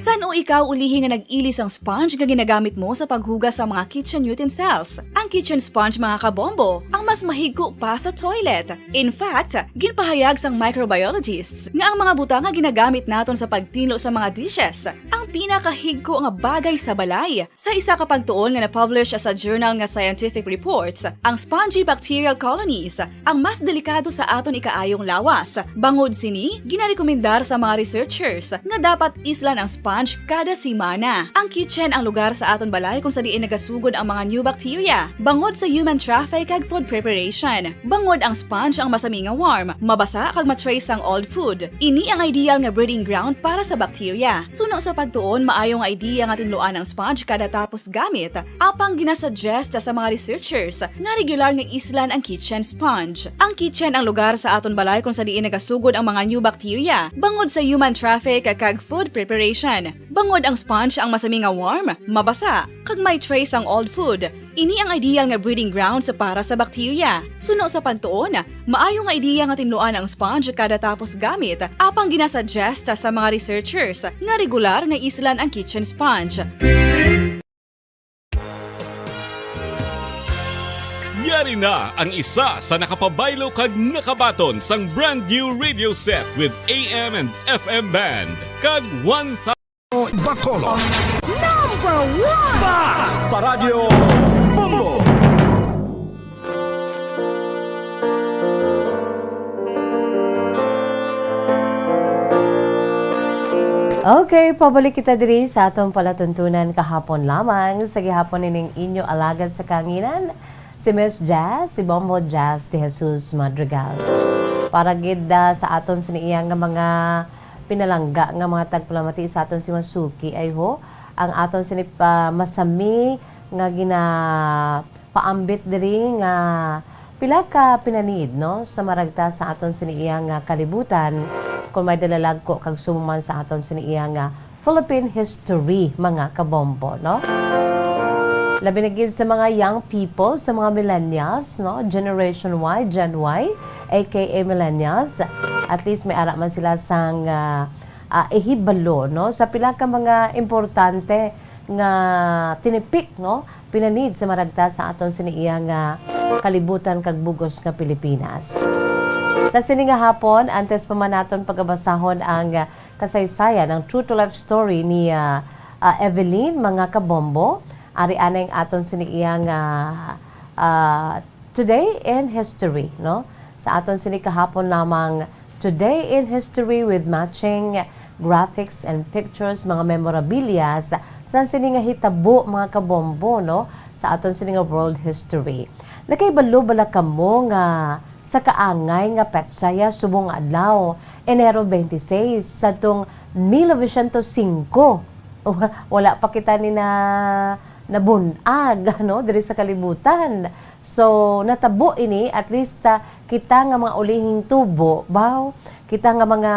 San-o ikaw ulihi nga nag-ili sang sponge nga ginagamit mo sa paghugas sa mga kitchen utensils? Ang kitchen sponge, mga kabombo, ang mas mahigko pa sa toilet. In fact, ginpahayag sang microbiologists nga ang mga butang nga ginagamit naton sa pagtinlo sa mga dishes, ang Pinakahigko nga bagay sa balay. Sa isa ka pagtuon nga na-publish sa journal nga Scientific Reports, ang spongy bacterial colonies ang mas delikado sa aton ikaayong lawas. Bangod sini, ginarekomendar sa mga researchers nga dapat islan ang sponge kada semana. Ang kitchen ang lugar sa aton balay kung sa diin nagasugod ang mga new bacteria. Bangod sa human traffic kag food preparation. Bangod ang sponge ang masami nga warm, mabasa kag ma-trace ang old food. Ini ang ideal nga breeding ground para sa bacteria. Suno sa pagtuon, maayo nga idea nga tinluan ang sponge kada tapos gamit. Apang ginasuggest sa mga researchers nga regular nga islan ang kitchen sponge. Ang kitchen ang lugar sa aton balay kung sa diin nagasugod ang mga new bacteria, bangod sa human traffic kag food preparation. Bangod ang sponge ang masami nga warm, mabasa, kag may trace ang old food. Ini ang ideal nga breeding grounds para sa bacteria. Suno sa pagtuon, maayo nga ideya nga tinluan ang sponge kada tapos gamit, apang ginasuggest sa mga researchers nga regular nga islan ang kitchen sponge. Yari na ang isa sa nakapabaylo kag nakabaton sang brand new radio set with A M and F M band kag one thousand Bacolod. Number one! Bas! Paradyo Bombo! Okay, pabalik kita diri sa atong palatuntunan kahapon lamang. Sa gihapon ining inyo alagad sa kanginan, si Miss Jazz, si Bombo Jazz de Jesus Madrigal. Para gid ah, sa aton sini iya nga mga pinalangga nga mga tagpalamati sa aton si Masuki ay ho, ang aton sini pa masami nga gina paambit diri nga pila ka pinanid, no, sa maragta sa aton sini iya nga kalibutan, kon may dalalagko kag sumuman sa aton sini iya nga Philippine history, mga kabombo, no? Labi na gid sa mga young people, sa mga millennials, no? Generation Y, Gen Y, A K A millennials. At least may ara man sila sang ah, ah, ihibalo, no? Sa pila ka mga importante nga tinipik, no? Pinanid sa maragta sa aton sini iya nga kalibutan kag bugos nga Pilipinas. Sa sini nga hapon, antes pa man naton pagabasahon ang ah, kasaysayan, ang true to life story ni ah, ah, Evelyn, mga kabombo, ari anay ang aton sini iya nga ah, Today in History, no? Sa aton sini kahapon lamang, Today in History with matching graphics and pictures, mga memorabilia sa, sa sini nga hitabo, mga kabombo, no? Sa aton sini nga world history. Nakahibalo bala kamo nga sa kaangay nga petsa ya subong nga adlaw, Enero twenty-six, sadtong mil novecientos singko, wala pa kita ni na nabun-ag, no, diri sa kalibutan. So, natabo ini, at least, ah, kita nga mga ulihing tubo, baw, kita nga mga,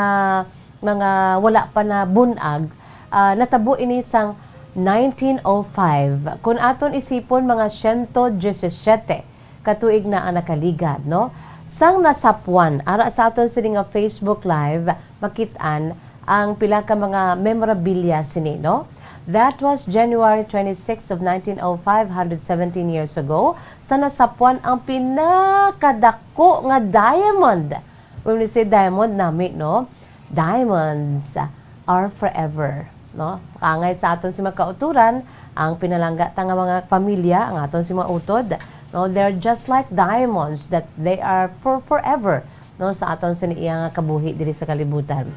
mga wala pa nabun-ag, ah, natabo ini sang nineteen oh five. Kun aton isipon, mga siyento diyesisiete ka tuig na ang nakaligad, no? Sang nasapwan, ara sa aton sini nga Facebook Live, makit-an ang pila ka mga memorabilia sini, no? That was January twenty-six of nineteen oh five, hundred seventeen years ago, sa nasapwan ang pinakadako nga diamond. When we say diamond, nami, no? Diamonds are forever, no? Kaangay sa aton si mga kauturan, ang pinalangga ta nga mga pamilya, ang aton si mga utod, no? They're just like diamonds that they are for forever, no, sa aton sini iya nga kabuhi diri sa kalibutan.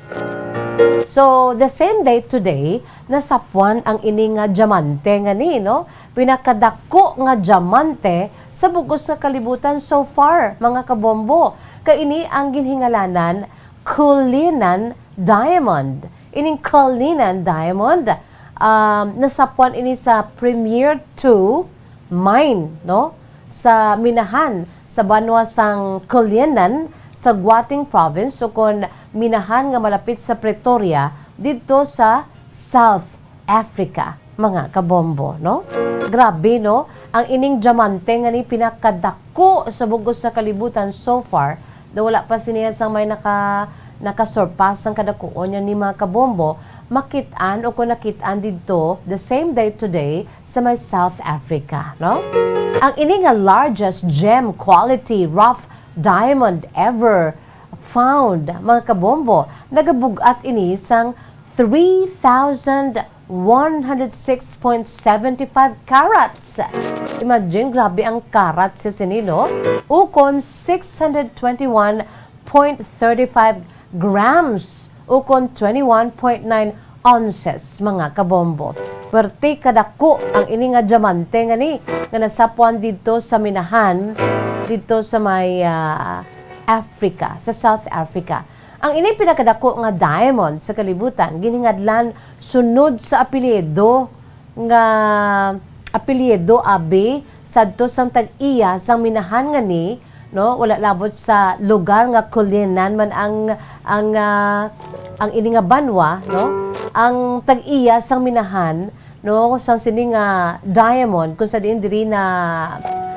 So, the same day today, nasapwan ang ini nga diamante nga ni, no? Pinakadako nga diamante sa bugos nga kalibutan so far, mga kabombo. Kay ini ang ginhingalanan Cullinan Diamond. Ining Cullinan Diamond, um, nasapwan ini sa Premier two Mine, no? Sa minahan sa banwa sang Cullinan sa Gauteng Province, ukon minahan nga malapit sa Pretoria, didto sa South Africa, mga kabombo, no? Grabe, no? Ang ining diamante nga ni pinakadako sa bugos sa kalibutan so far, na wala pa siniya sang may naka, nakasurpass sang kadakuon niya ni mga kabombo, makit-an o kung nakit-an didto, the same day today, sa may South Africa, no? Ang ini nga largest gem quality rough diamond ever found, mga kabombo, nagabug-at ini sang three thousand one hundred six point seven five carats. Imagine, grabe ang carats sa sini, no? Ukon six hundred twenty-one point thirty-five grams, ukon twenty-one point nine ounces, mga kabombo. Perte kadako ang ini nga diamante nga ni, nga nasapuan dito sa minahan, dito sa may, ah, Africa, sa South Africa. Ang ini pinakadako nga diamond sa kalibutan, ginhingadlan sunod sa apelyido nga apelyido abi sadto sang tag-iya sang minahan nga ni, no? Wala labot sa lugar nga Cullinan man ang, ang, ah, ang ini nga banwa, no? Ang tag-iya sang minahan, no, sang sini nga diamond, kung sa diin diri na,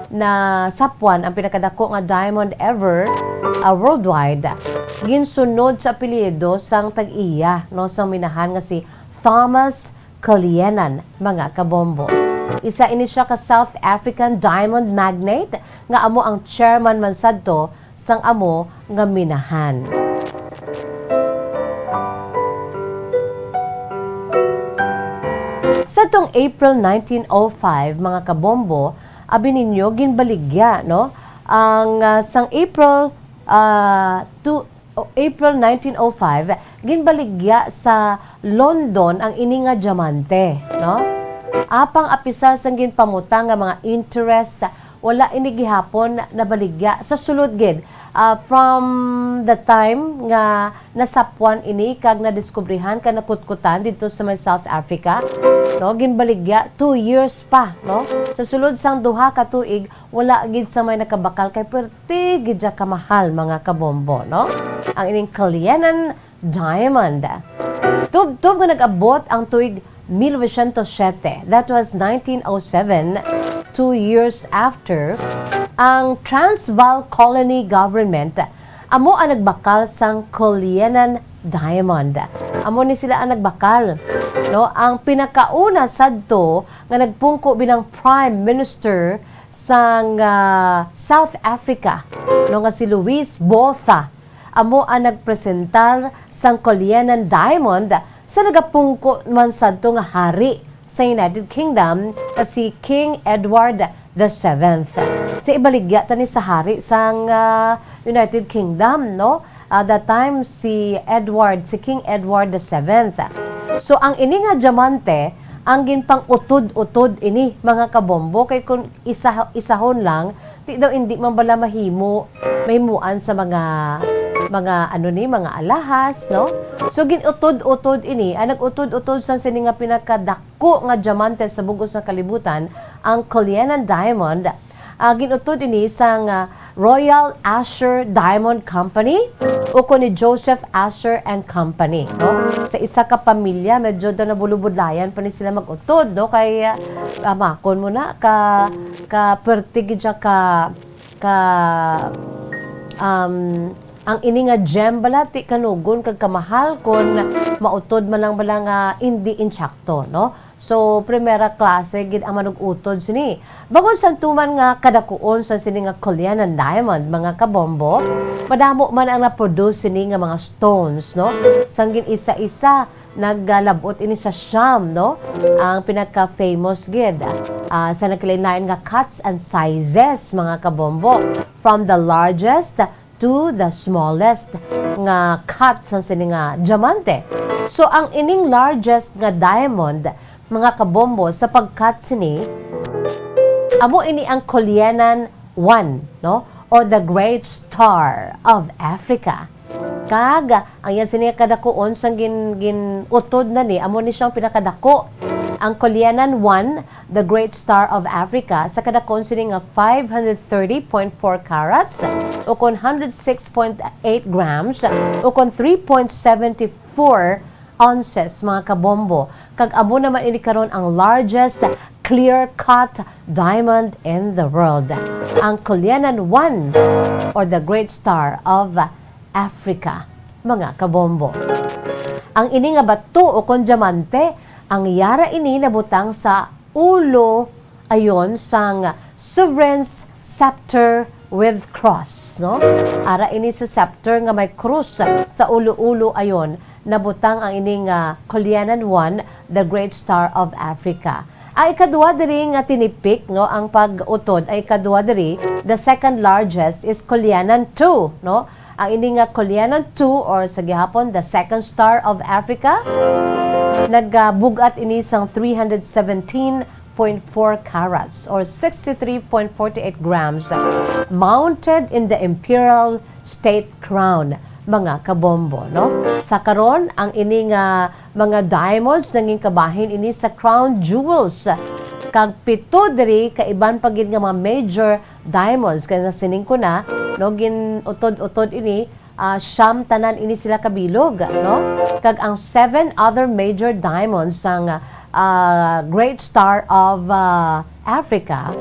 na sapwan ang pinakadako nga diamond ever, ah, worldwide, ginsunod sa apelyido sang tag-iya, no, sang minahan nga si Thomas Cullinan, mga kabombo. Isa ini siya ka South African diamond magnate nga amo ang chairman man sadto sang amo nga minahan. Sa tong April nineteen oh five, mga kabombo, abi ninyo, ginbaligya, no? Ang, ah, sang April, ah, two, o, April nineteen oh five, ginbaligya sa London ang ini nga diamante, no? Apang apisar sang ginpamutang nga mga interest, wala ini gihapon nabaligya. Sa sulod gid, ah, from the time nga nasapwan ini kag nadiskubrihan kag nakutkutan didto sa may South Africa, no, ginbaligya two years pa, no? Sa sulod sang duha ka tuig, wala gid sa may nakabakal kay pwerte gid siya kamahal, mga kabombo, no? Ang ining Cullinan diamond. Tubtob nga nag-abot ang tuig mil novecientos siyete, that was nineteen oh seven, two years after, ang Transvaal Colony Government amo ang nagbakal sang Cullinan diamond. Amo ni sila ang nagbakal, no? Ang pinakauna sadto nga nagpungko bilang Prime Minister sang, ah, South Africa, no, nga si Louis Botha, amo ang nagpresentar sang Cullinan Diamond sa nagapungko man sadto nga hari sa United Kingdom, nga si King Edward the Seventh. Sa ibaligya ta ni sa hari sang, ah, United Kingdom, no? Ah, that time, si Edward, si King Edward the Seventh. So, ang ini nga diamante, ang ginpang-utod-utod ini, mga kabombo, kay kung isa, isahon lang, di daw, hindi man bala mahimo, mahimuan sa mga, mga, ano ni, mga alahas, no? So, gin-utod-utod ini, ang nag-utod-utod sang sini nga pinakadako nga diamante sa bug-os nga kalibutan, ang Cullinan Diamond, ah, gin-utod ini sang, ah, Royal Assur Diamond Company, ukon ni Joseph Assur and Company, no? Sa isa ka pamilya, medyo daw nabulubudlayan pa ni sila mag-utod, no? Kay, ah, amakon mo na, ka, ka pwerte gid siya ka, ka, um, ang ini nga gem bala, ti kanugon kag kamahal kon mautod man lang bala nga indi insakto, no? So, primera klase gid ang manug-utod sini. Bangod sa tuman nga kadakuon sa sini nga Cullinan Diamond, mga kabombo, madamo man ang na-produce sini nga mga stones, no? Sang gin-isa-isa, nagalab-ot ini sa siyam, no? Ang pinaka-famous gid, ah, sa nagkalain-lain nga cuts and sizes, mga kabombo. From the largest to the smallest nga cut sang sini nga diamante. So, ang ining largest nga diamond, mga kabombo, sa pag-cut sini, amo ini ang Cullinan One, no? Or the Great Star of Africa. Kag ang iya sini nga kadakuon sang gin-, gin-utod na ni, amo ni siyang pinakadako. Ang Cullinan One, the Great Star of Africa, sa kadakuon sini nga five hundred thirty point four carats, ukon hundred six point eight grams, ukon three point seven four ounces, mga kabombo. Kag amo naman ini karon ang largest clear-cut diamond in the world, ang Cullinan One, or the Great Star of Africa, mga kabombo. Ang ini nga bato ukon diamante, ang yara ini nabutang sa ulo ayon sang Sovereign's Scepter with Cross, no? Ara ini sa scepter nga may krus sa ulo-ulo ayon nabutang ang ini nga Cullinan one, the great star of Africa. Ang ikadua diri nga tinipik, no, ang pag-utod, ang ikadua diri, the second largest is Cullinan two, no? Ang ini nga Cullinan two, or sa gihapon, the second star of Africa, nagabug-at ini sang three hundred seventeen point four carats or sixty-three point forty-eight grams, mounted in the imperial state crown, mga kabombo, no? Sa karon, ang ini nga mga diamonds nangin kabahin ini sa crown jewels, kag pito diri ka iban pa gid nga mga major diamonds, kay nasining ko na, no, gin-utod-utod ini, ah, siyam tanan ini sila kabilog, no? Kag ang seven other major diamonds sang, ah, great star of, ah, Africa,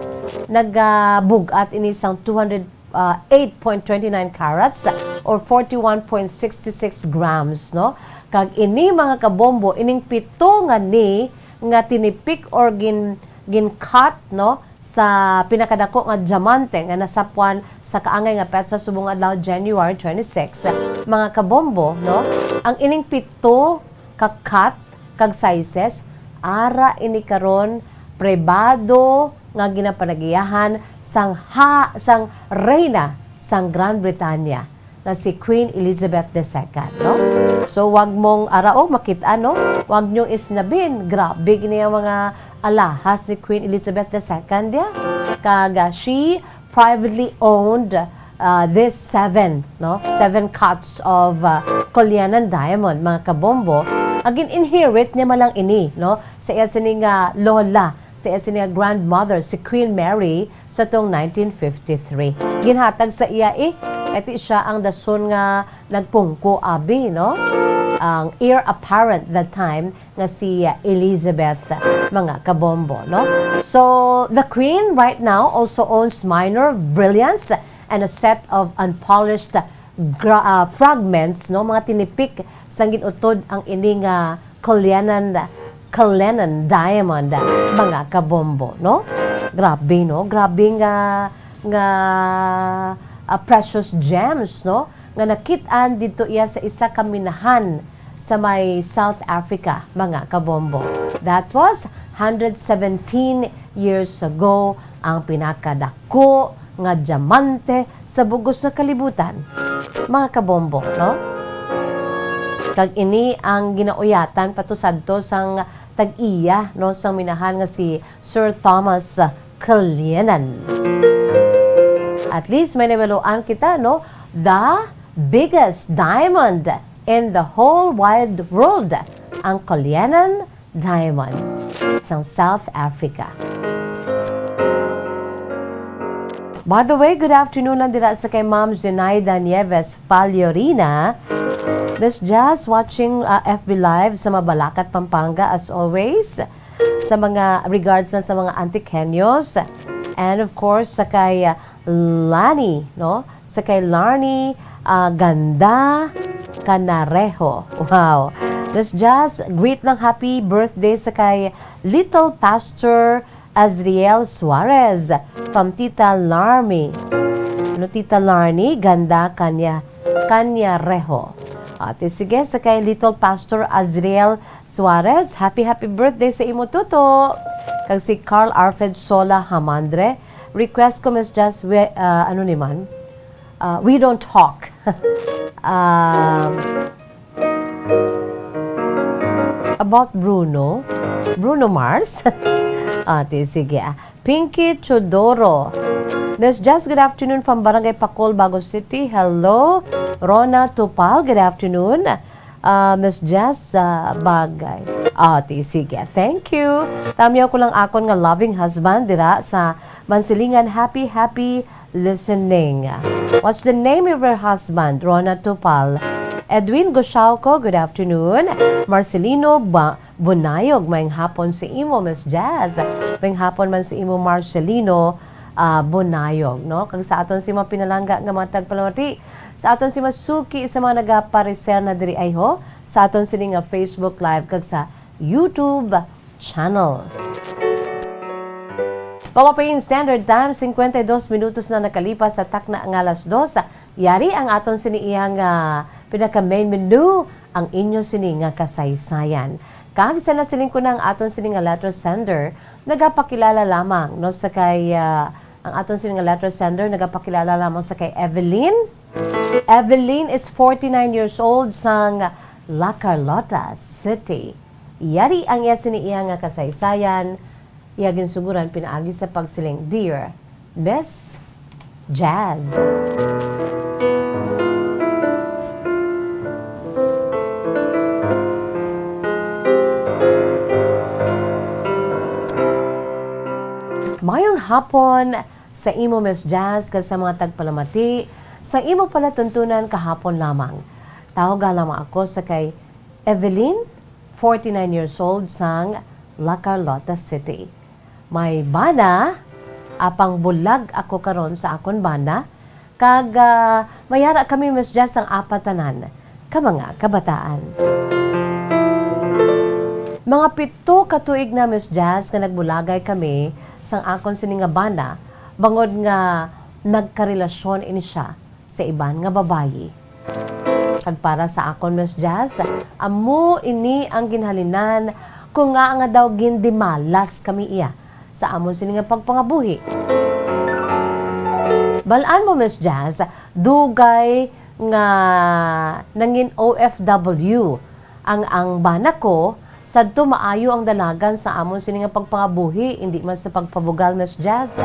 nagabug-at ini sang two hundred, ah, eight point twenty nine carats or forty-one point sixty-six grams, no? Kag ini, mga kabombo, ining pito nga ni nga tinipik or gin-, gin-cut, no, sa pinakadako nga diamante nga nasapwan sa kaangay nga petsa subong adlaw, January twenty-six, mga kabombo, no? Ang ining pito ka cut kag sizes, ara ini karon pribado nga ginapanagiyahan sang ha-, sang reyna sang Grand Britanya nga si Queen Elizabeth the Second, no? So, wag mong ara, oh, makit-an, no? Wag nyo isnabin. Grabe gini ang mga alahas ni Queen Elizabeth the Second, ya. Kag, ah, she privately owned, ah, this seven, no? Seven cuts of, ah, Cullinan diamond, mga kabombo. Ang gin-inherit niya man lang ini, no? Sa iya sini nga lola, sa iya sini nga grandmother, si Queen Mary, sa tong nineteen fifty-three. Ginhatag sa iya, eh, kay ti siya ang dason nga nagpungko abi, no? Ang heir apparent that time nga si Elizabeth, mga kabombo, no? So, the queen right now also owns minor brilliants and a set of unpolished gra-, ah, fragments, no? Mga tinipik sang gin-utod ang ini nga Cullinan, Cullinan diamond, mga kabombo, no? Grabe, no? Grabe nga, nga, ah, precious gems, no? Nga nakit-an didto iya sa isa ka minahan sa may South Africa, mga kabombo. That was hundred seventeen years ago, ang pinakadako nga diamante sa bug-os nga kalibutan, mga kabombo, no? Kag ini ang ginauyatan pa to sadto sang tag-iya, no, sang minahan nga si Sir Thomas Cullinan. At least may nahibaluan kita, no? The biggest diamond in the whole wide world, ang Cullinan Diamond sang South Africa. By the way, good afternoon lang dira sa kay Ma'am Zenaida Nieves Faliorina. Miss Jazz, watching, uh, F B Live sa Mabalacat, Pampanga, as always. Sa mga regards na sa mga Antiqueños. And of course, sa kay, uh, Lani, no? Sa kay Larnie, ah, Ganda Canarejo. Wow. Miss Jazz, greet lang happy birthday sa kay Little Pastor Azriel Suarez from Tita Larmi. Ano, Tita Larnie Ganda Cana-, Canarejo. Ate, sige, sa kay Little Pastor Azriel Suarez, happy, happy birthday sa imo, Tuto. Kag si Carl Alfred Sola Hamandre, request ko, Miss Jazz, we, ah, ano ni man? Ah, we don't talk. Um, about Bruno? Bruno Mars? Ate, sige, ah. Pinky Chodoro. Miss Jazz, good afternoon from Barangay Pacol, Bago City. Hello. Rona Tupal, good afternoon. Ah, Miss Jazz, ah, bagay. Ah, ti, sige. Thank you. Tamyaw ko lang akon nga loving husband dira sa Mansilingan. Happy, happy listening. What's the name of your husband? Rona Tupal. Edwin Gosauco, good afternoon. Marcelino Ba-, Bunayog, maayong hapon sa imo, Miss Jazz. Maayong hapon man sa imo, Marcelino, ah, Bunayog, no? Kag sa aton si mga pinalangga nga mga tagpalamati, sa aton si masuki sa mga nagapareser na diri ay ho, sa aton sini nga Facebook Live kag sa YouTube channel. Pamapin Standard Time, cincuenta y dos minutos na nakalipas sa takna nga alas dos. Yari ang aton sini iyang, ah, pinaka main menu, ang inyo sini nga kasaysayan. Kag sa nasiling ko na ang aton sini nga letter sender, nagapakilala lamang, no, sa kay, ah, ang aton sini nga letter sender, nagapakilala lamang sa kay Evelyn. Evelyn is forty-nine years old sang La Carlota City. Yari ang iya sini iya nga kasaysayan, iya ginsuguran pinaagi sa pagsiling, "Dear Miss Jazz." Mayong hapon sa imo, Miss Jazz, kag sa mga tagpalamati sa imo palatuntunan kahapon lamang. Tawag lamang ako sa kay Evelyn, forty-nine years old, sang La Carlota City. May bana, apang bulag ako karon sa akon bana, kag, ah, mayara kami, Miss Jazz, ang apat tanan ka mga kabataan. Mga pito ka tuig na, Miss Jazz, nga nagbulagay kami sang akon sini nga bana, bangod nga nagkarelasyon ini siya sa iban nga babayi. Kag para sa akon, Miss Jazz, amo ini ang ginhalinan ko nga, nga daw gindimalas kami iya sa amon sini nga pagpangabuhi. Balaan mo, Miss Jazz, dugay nga nangin O F W ang, ang bana ko, sadto maayo ang dalagan sa amon sini nga pagpangabuhi, indi man sa pagpabugal, Miss Jazz.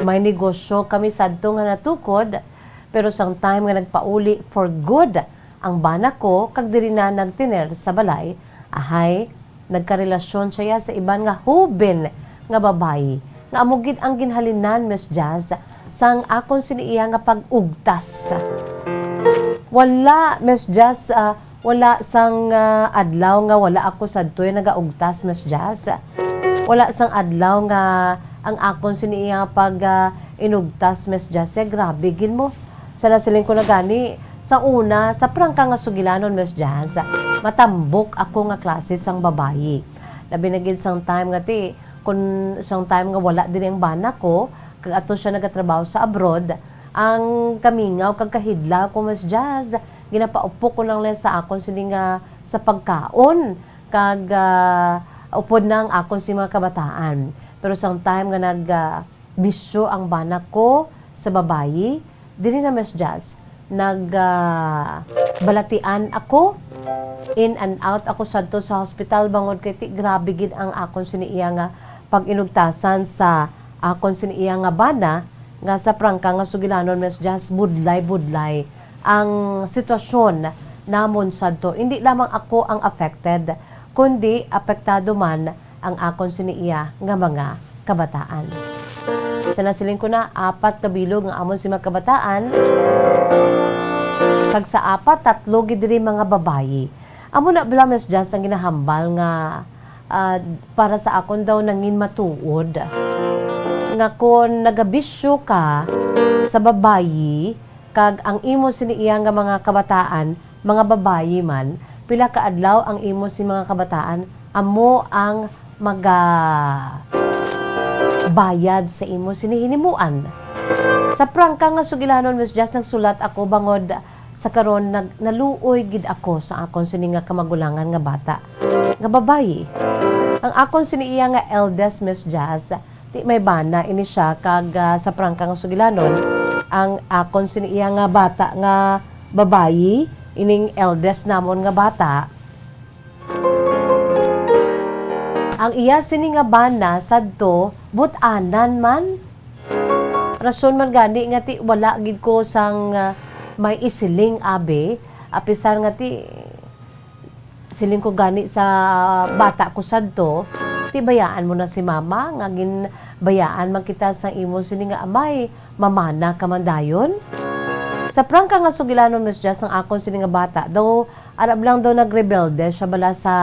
May negosyo kami sadto nga natukod, pero sang time nga nagpauli for good ang bana ko kag diri na nagtener sa balay, ahay, nagkarelasyon siya sa iban nga hoben nga babayi, nga amo gid ang ginhalinan, Miss Jazz, sang akon sini iya nga pag-ugtas. Wala, Miss Jazz, ah, wala sang, ah, adlaw nga wala ako sadtoy nagaugtas, Miss Jazz. Wala sang adlaw nga ang akon sini iya nga pag, ah, inugtas, Miss Jazz, eh, grabe gid mo. Sa nasiling ko na gani, sa una, sa prangka nga sugilanon, Miss Jazz, matambok ako nga klase sang babayi. Labi na gid sang time nga ti, kun sang time nga wala diri ang bana ko, kag ato siya nagatrabaho sa abroad, ang kamingaw kag kahidlaw ko, Miss Jazz, ginapaupok ko lang lang sa akon sini nga sa pagkaon, kag, ah, upod na ang akon sini mga kabataan. Pero sang time nga nag, ah, bisyo ang bana ko sa babayi, diri na, Miss Jazz, nag, ah, balatian ako. In and out ako sadto sa hospital, bangod kay ti, grabe gid ang akon sini iya nga pag-inugtasan sa akon sini iya nga bana, nga sa prangka nga sugilanon, Miss Jazz, budlay-budlay ang sitwasyon namon sadto. Indi lamang ako ang affected, kundi apektado man ang akon sini iya nga mga kabataan. Sa nasiling ko na, apat ka bilog nga amon sini mga kabataan, kag sa apat, tatlo gid diri mga babayi. Amo na bala, Miss Jazz, ang ginahambal nga, ah, para sa akon daw nangin matuod nga kon nagabisyo ka sa babayi, kag ang imo sini iya nga mga kabataan, mga babayi man, pila ka adlaw ang imo si mga kabataan, amo ang magabayad sa imo sini hinimuan. Sa prangka nga sugilanon, Miss Jazz, nagsulat ako bangod sa karon nag-, naluoy gid ako sa akon sini nga kamagulangan nga bata nga babayi. Ang akon sini iya nga eldest, Miss Jazz, ti may bana ini siya, kag, ah, sa prangka nga sugilanon, ang akon sini iya nga bata nga babayi, ining eldest namon nga bata, ang iya sini nga bana sadto, but-anan man. Rason man gani nga ti wala gid ko sang, ah, may isiling, abi, apisar nga ti siling ko gani sa bata ko sadto, ti bayaan mo na si mama, nga ginbayaan man kita sang imo sini nga amay, mamana ka man dayon. Sa prangka nga sugilanon, Miss Jazz, ang akon sini nga bata, daw, arab lang daw nagrebelde siya bala sa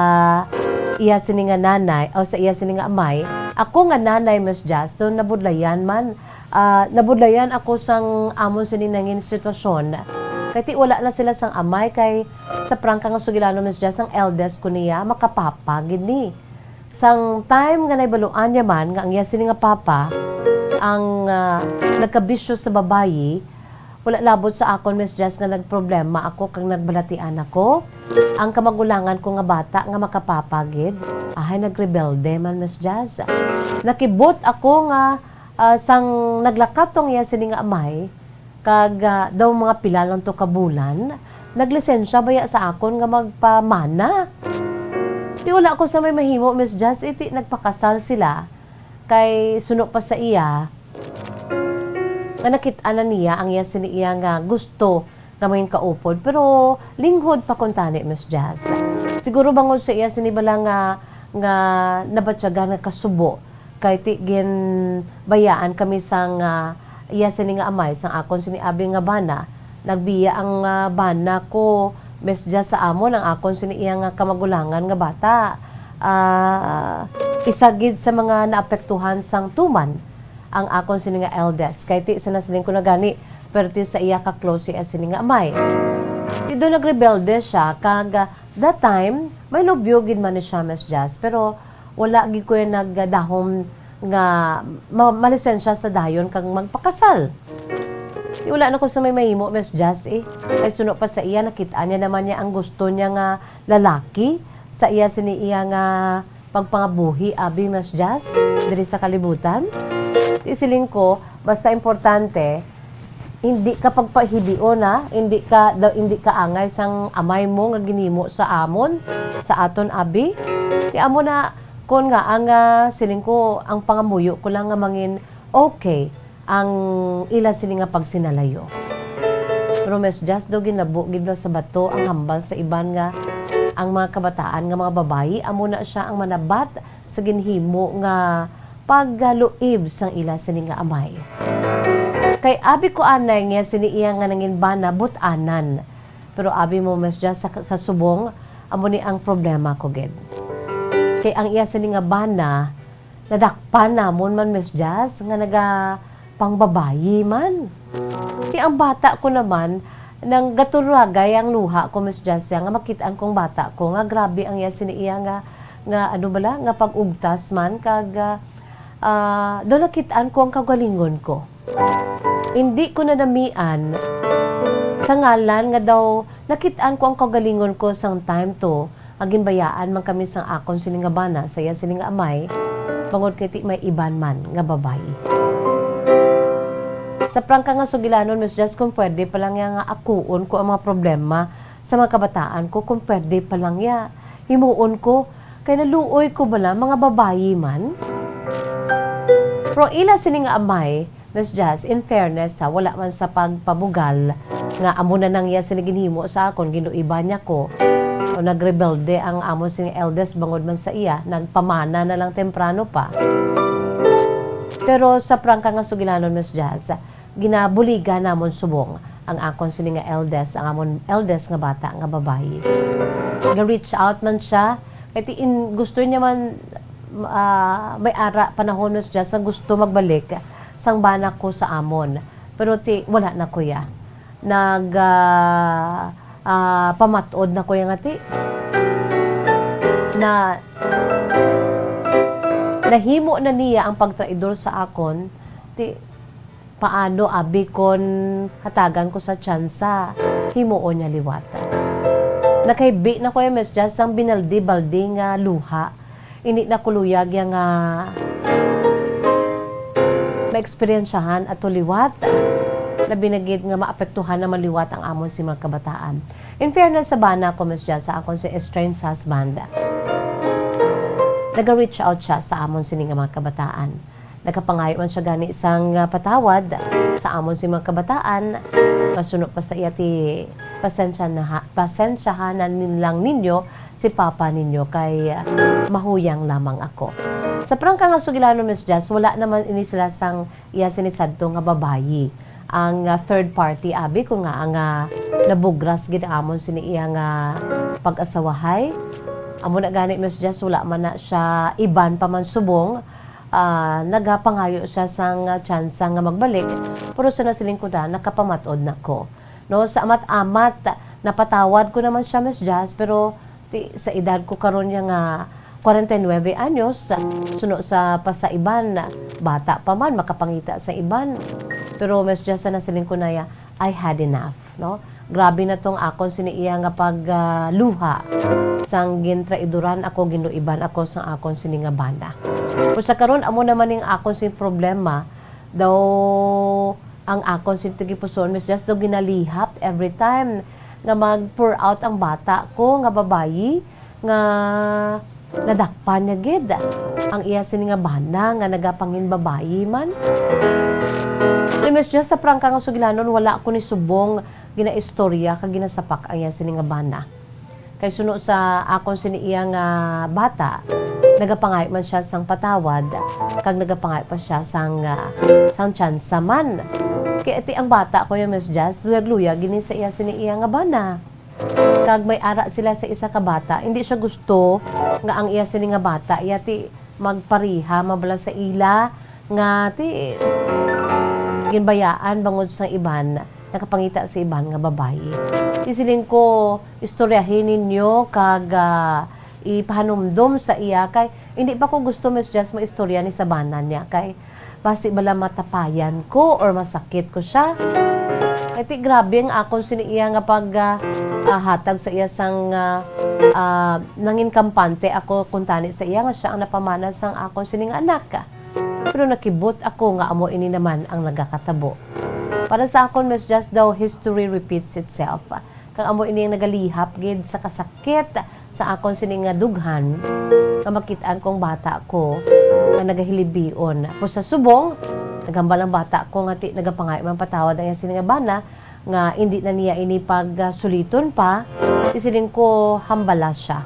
iya sini nga nanay, o sa iya sini nga amay. Ako nga nanay, Miss Jazz, daw nabudlayan man, ah, nabudlayan ako sang amon sini nangin sitwasyon. Kay ti wala na sila sang amay, kay sa prangka nga sugilanon, Miss Jazz, ang eldest ko niya, makapapa gid ni. Sang time nga nahibaluan niya man nga ang iya sini nga papa ang, ah, nagkabisyo sa babayi, Wala labot sa akon, Miss Jazz, nga nagproblema ako kag nagbalatian ako. Ang kamagulangan ko nga bata nga makapapa gid, ahay, nagrebelde man, Miss Jazz. Nakibot ako nga, ah, sang naglakat tong iya sini nga amay, kag, ah, daw mga pila lang to ka bulan, naglisensya baya sa akon nga magpamana. Ti wala ko sa may mahimo, Miss Jazz, iti nagpakasal sila, kay suno pa sa iya, nga nakit-an na niya ang iya sini iya nga gusto nga mangin kaupod, pero linghod pa kuntani, Miss Jazz. Siguro bangod sa iya sini bala nga, nga nabatyagan nga kasubo, kay ti ginbayaan kami sang, ah, iya sini nga amay, sang akon sini abi nga bana. Nagbiya ang, ah, bana ko, Miss Jazz, sa amon, ang akon sini iya nga kamagulangan nga bata. Ah, isa gid sa mga naapektuhan sang tuman ang akon sini nga eldest, kay ti sa nasiling ko na gani, perti sa iya ka close siya sini nga amay. Ti do nagrebelde siya, kag, ah, that time, may lubyo gid man ni siya, Miss Jazz, pero wala gid ko yung nagdahom nga ma-, malisensya sa dayon kag magpakasal. Ti wala na ko sa may mahimo, Miss Jazz, eh. Kay suno pa sa iya, nakita niya naman niya ang gusto niya nga lalaki sa iya sini iya nga pagpangabuhi, abi, Miss Jazz, diri sa kalibutan. Ti siling ko, basta importante, hindi ka pagpahibion, ha? Hindi ka, daw, hindi ka angay sang amay mo nga ginhimo sa amon, sa aton, abi. Ti amo na, kon nga, ang, ah, siling ko, ang pangamuyo ko lang nga mangin okay ang ila sini nga pagsinalayo. Pero, Miss Jazz, daw ginlabo gid daw sa bato ang hambal sa iban nga ang mga kabataan nga mga babayi amo na sia ang manabat sa ginhimo nga pagluib sang ila sini nga amay. Kay abi ko anay nga sini iya nga nangin bana but-anan. Pero abi mo, Miss Jazz, sa, sa subong, amo ni ang problema ko gid. Kay ang iya sini nga bana, nadakpan namon man, Miss Jazz, nga naga pangbabayi man. Ti ang bata ko naman, nang gaturagay ang luha ko, Miss Jazz, nga makit-an kong bata ko, nga grabe ang iya sini iya nga, nga ano bala, nga pag-ugtas man, kag, ah, ah, do nakit-an ko ang kaugalingon ko. Hindi ko nadamian sa ngalan nga daw nakit-an ko ang kaugalingon ko sang time to nga ginbayaan man kami sang akon sini nga bana sa iya sini nga amay, bangod kay ti may iban man nga babayi. Sa prangka nga sugilanon, Miss Jazz, kung pwede pa lang ya nga akuon ko ang mga problema sa mga kabataan ko, kung pwede pa lang ya, himuon ko, kay naluoy ko bala mga babayi man. Pero ila sini nga amay, Miss Jazz, in fairness, ha, wala man sa pagpabugal nga amo na nang iya sini ginhimo sa akon, ginuiban niya ko. O nagrebelde ang amo sing eldest bangod man sa iya, nagpamana na lang temprano pa. Pero sa prangka nga sugilanon, Miss Jazz, ginabuligan namon subong ang akon sini nga eldest, ang amon eldest nga bata nga babayi. Ga-reach out man siya, kay ti in, gusto niya man, ah, may ara panahon, Miss Jazz, nga gusto magbalik sang bana ko sa amon. Pero ti, wala na ko ya. Nag, ah, ah, pamat-od na ko ya nga ti. Na, nahimo na niya ang pagtraidor sa akon. Ti, paano, abi, kon hatagan ko sa tsansa? Himuon niya liwat. Nakahibi na ko ya, Miss Jazz, sang binaldi-baldi nga luha. Hindi na ko luyag ya nga maeksperiensyahan ato liwat. Labi na gid nga maapektuhan naman liwat ang amon si mga kabataan. In fairness sa bana ko, Miss Jazz, sa akon si estranged husband, naga-reach out siya sa amon sini nga mga kabataan. Nakapangayo man siya gani sang, ah, patawad sa amon si mga kabataan. Masuno pa sa iya ti pasensya na ha-, pasensyahanan nin-, lang ninyo si papa ninyo kay, ah, mahuyang lamang ako. Sa prangka nga sugilanon, Miss Jazz, wala naman ini sila sang iya sini sadto nga babayi. Ang, ah, third party, abi, kun nga ang, ah, nabugras gid amon sini iya nga pag-asawahay. Amo na gani, Miss Jazz, wala man na siya iban pa man subong, ah, nagapangayo siya sang, ah, tsansa nga magbalik, pero sa nasiling ko na, nakapamat-od na ko. No, sa amat-amat, napatawad ko naman siya, Miss Jazz, pero ti, sa edad ko karon niya nga kwarenta y nuebe anyos, suno sa pa sa iban, bata pa man, makapangita sa iban. Pero, Miss Jazz, sa nasiling ko na ya, I had enough, no? Grabe na tong akon sini iya nga pag, ah, luha. Sang gintraidoran ako, ginluiban ako sang akon sini nga bana. Kung sa karon, amo naman ning akon sini problema, daw ang akon sini tagipusoon, Miss Jess, daw ginalihap every time nga mag-pour out ang bata ko nga babayi nga nadakpan niya gid ang iya sini nga bana nga nagapanginbabayi man. Ni Miss Jess, sa prangka nga sugilanon, wala ko ni subong ginaistorya kag ginasapak ang iya sini nga bana. Kay suno sa akon sini iya nga bata, nagapangayo man siya sang patawad, kag nagapangayo pa siya sang, ah, sang tsansa man. Kay iti ang bata ko, ya, Miss Jess, luyag-luyag gini sa iya sini iya nga bana. Kag may ara sila sa isa ka bata, hindi siya gusto nga ang iya sini nga bata, iya ti magpariha mabala sa ila nga ti ginbayaan bangod sa iban nakapangita sa iban nga babayi. Isiling ko, istoryahin ninyo kag, ah, ipahanumdom sa iya kay hindi pa ko gusto, Miss Jess, maistorya ni sa bana niya kay basi bala matapayan ko or masakit ko siya. Kay ti grabe ang akon sini iya nga pag, ah, ah, hatag sa iya sang, ah, ah, nangin kampante ako kuntani sa iya nga siya ang napamana sang akon sini nga anak. Pero nakibot ako nga amo ini naman ang nagakatabo. Para sa akon, Miss Jess, daw history repeats itself. Kag amo ini ang nagalihap gid sa kasakit sa akon sini nga dughan nga makit-an kong bata ko nga nagahilibion. Pero sa subong, naghambal ang bata ko nga ti nagapangayo man patawad ang iya sini nga bana nga indi na niya ini pagsuliton pa. Isiling ko, hambala siya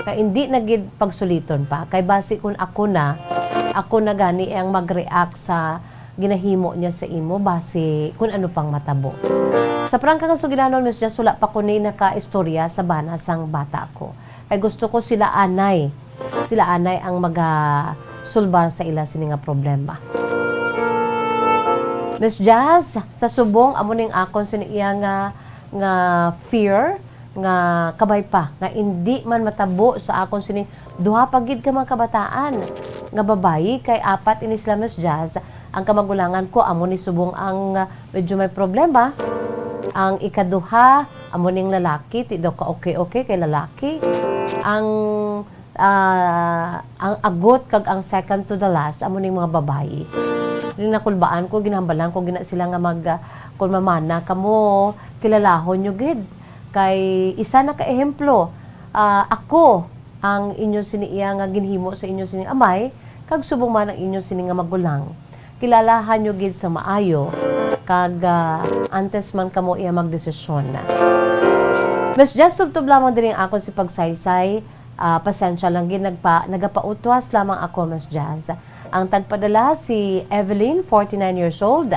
nga indi na gid pagsuliton pa. Kay basi kun ako na, ako na gani ang mag-react sa ginahimo niya sa imo, basi kun ano pang matabo. Sa prangka nga sugilanon, Miss Jess, wala pa ko ni nakaistorya sa bana sang bata ko. Kay gusto ko sila anay, sila anay ang magasulbar sa ila sini nga problema. Miss Jess, sa subong amo ning akon sini iya nga, nga fear, nga kabay pa nga indi man matabo sa akon sini duha pa gid ka mga kabataan nga babayi, kay apat ini sila, Miss Jazz. Ang kamagulangan ko amo ni subong ang, ah, medyo may problema. Ang ikaduha amo ning lalaki, ti daw ka okay-okay kay lalaki. Ang, ah, ang agot kag ang second to the last amo ning mga babayi. Ni nakulbaan ko, ginhambalan ko gina sila nga mag, ah, kung mamana kamo, kilalahon nyo gid. Kay isa na ka ehemplo, ah, ako ang inyo sini iya nga ginhimo sa inyo sining amay, kag subong man ang inyo sini nga magulang. Kilalahan nyo gid sa maayo, kag, ah, antes man kamo iya magdesisyon. Miss Jazz, tubtob lamang diri ang akon si pagsaysay. Ah, pasensya lang gid, nagpa-, nagapautwas lamang ako, Miss Jazz. Ang tagpadala si Evelyn, forty-nine years old,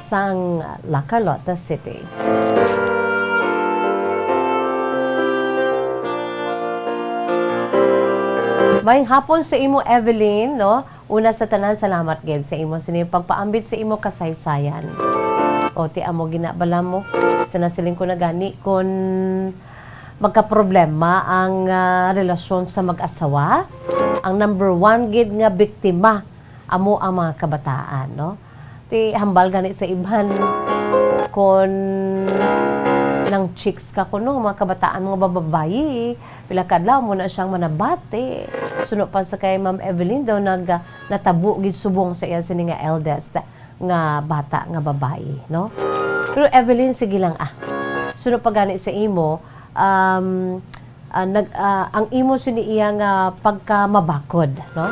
sang La Carlota City. Maayong hapon sa imo, Evelyn, no? Una sa tanan, salamat gid sa imo sini pagpaambit sa imo kasaysayan. O, ti amo ginabala mo. Sa nasiling ko na gani, kun magkaproblema ang, ah, relasyon sa mag-asawa, ang number one gid nga biktima amo ang mga kabataan, no? Ti hambal gani sa iban, kon nang chicks ka kuno, mga kabataan, mga bababayi, pila ka adlaw mo na siyang manabati. Suno pa sa kay Ma'am Evelyn daw nag, natabo gid subong sa iya sini nga eldest nga bata nga babayi, no? Pero Evelyn, sige lang, ah. Suno pa gani sa imo, um, ah, nag-, ah, ang imo sini iya nga pagkamabakod, no?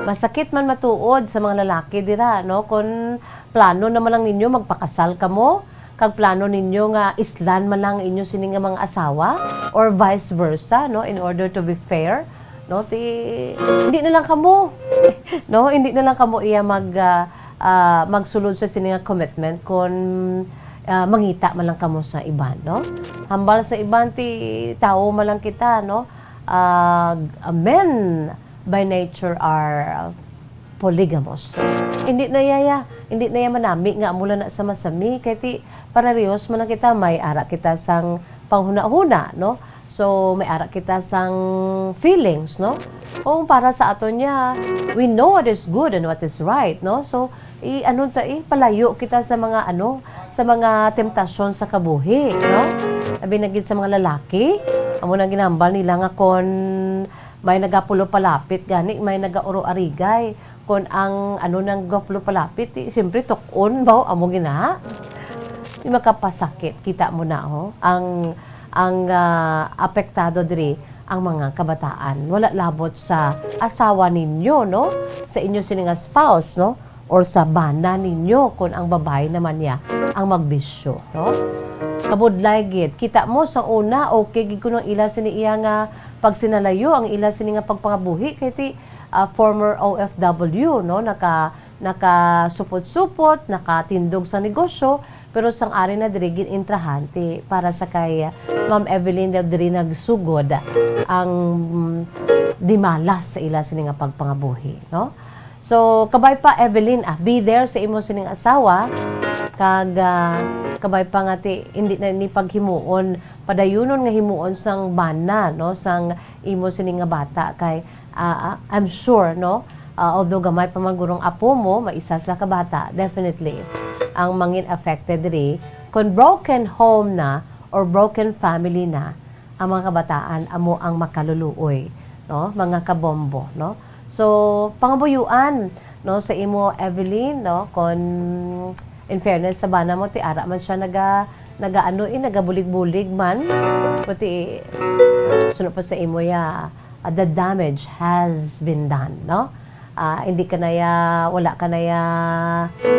Masakit man matuod sa mga lalaki dira, no? Kung plano naman lang ninyo magpakasal kamo, kag plano ninyo nga islan man lang inyo sini nga mga asawa, or vice versa, no? In order to be fair, no? Ti, hindi na lang kamo, no? Hindi na lang kamo iya mag, ah, ah, magsulod sa sini nga commitment kung, ah, mangita man lang kamo sa iban, no? Hambal sa iban, ti tawo man lang kita, no? Ah, men by nature are polygamous. Hindi na yaya, hindi na ya manami nga amo lang na sama-sami, kay ti parehas man lang kita, may ara kita sang panghunahuna, no? So, may ara kita sang feelings, no? Kung para sa aton niya, we know what is good and what is right, no? So, i-, ano ta, eh, palayo kita sa mga, ano, sa mga temptasyon sa kabuhi, no? Abi na gid sa mga lalaki, amo nang ginahambal nila nga kon may nagapulo palapit gani, may nagauro-arigay. Kon ang ano nang gapulo palapit, eh, siyempre tuk-on ba? Amo gina. Di makapasakit. Kita mo na, oh. Ang, ang, ah, apektado diri ang mga kabataan. Wala labot sa asawa ninyo, no? Sa inyo sini nga spouse, no? Or sa bana ninyo, kung ang babae naman niya ang magbisyo, no? Kabudlay gid. Kita mo, sa una, okay gid kuno ang ila sini iya nga pagsinalayo, ang ila sini nga pagpangabuhi, kay ti, ah, former O F W, no? Naka, nakasupot-supot, nakatindog sa negosyo, pero sang ari na diri gin-intrahan ti para sa kay, ah, Ma'am Evelyn na diri nagsugod ang, mm, dimalas sa ila sini nga pagpangabuhi, no? So, kabay pa, Evelyn, ah, be there sa imo sining asawa, kag, ah, kabay pa nga ti, hindi na ni paghimuon, padayunon nga himuon sang bana, no, sang imo sini nga bata, kay, ah, ah, I'm sure, no, ah, although gamay pa man gurong apo mo, may isa sila ka bata, definitely, ang mangin affected diri, kung broken home na or broken family na, ang mga kabataan amo ang makaluluoy, no, mga kabombo, no? So, pangabuyuan, no, sa imo, Evelyn, no, kon in fairness sa bana mo, ti ara man siya naga, nagaano, eh, nagabulig-bulig man. Pati, suno pa sa imo, ya, ah, the damage has been done, no? Ah, hindi ka na ya, wala ka na ya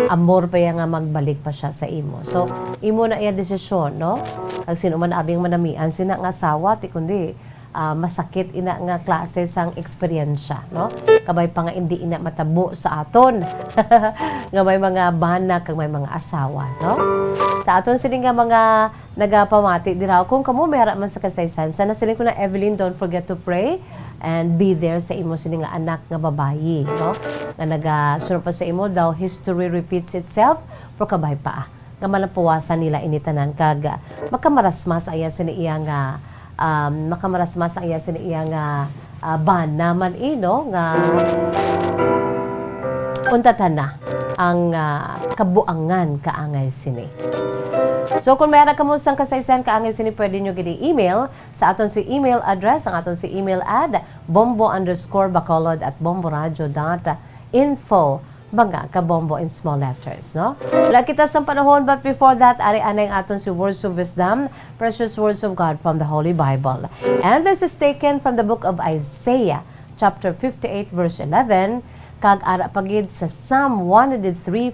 amor pa ya nga magbalik pa siya sa imo. So, imo na ya desisyon, no? Kag sino man abing manamian sina nga asawa, ti kundi, ah, masakit ina nga klase sang eksperyensya, no? Kabay pa nga hindi ina matabo sa aton nga may mga bana kag may mga asawa, no? Sa aton sini nga mga nagapamati dira, kung kamo may ara man sa kasaysayan, sana sila ko na, Evelyn, don't forget to pray and be there sa imo sini nga anak nga babayi, no? Nga nagasunod pa sa imo, daw history repeats itself, pero kabay pa, ah, nga malapuwasan nila ini tanan kag, ah, makamarasmas aya sini iya nga, um, makamarasmas ang iya sini iya nga, ah, bana man, eh, no? Nga untatan na ang, ah, kabuangan kaangay sini. So, kung may ara kamo sang kasaysayan kaangay sini, pwede nyo gid i-email sa aton si email address, ang aton si email ad, bombo underscore bacolod at bomboradio dot info, mga kabombo in small letters, no? Wala kita sang panahon, but before that, ari anay ang aton si Words of Wisdom, Precious Words of God from the Holy Bible. And this is taken from the book of Isaiah, chapter fifty-eight, verse eleven, kag ara pa gid sa Psalm one hundred three,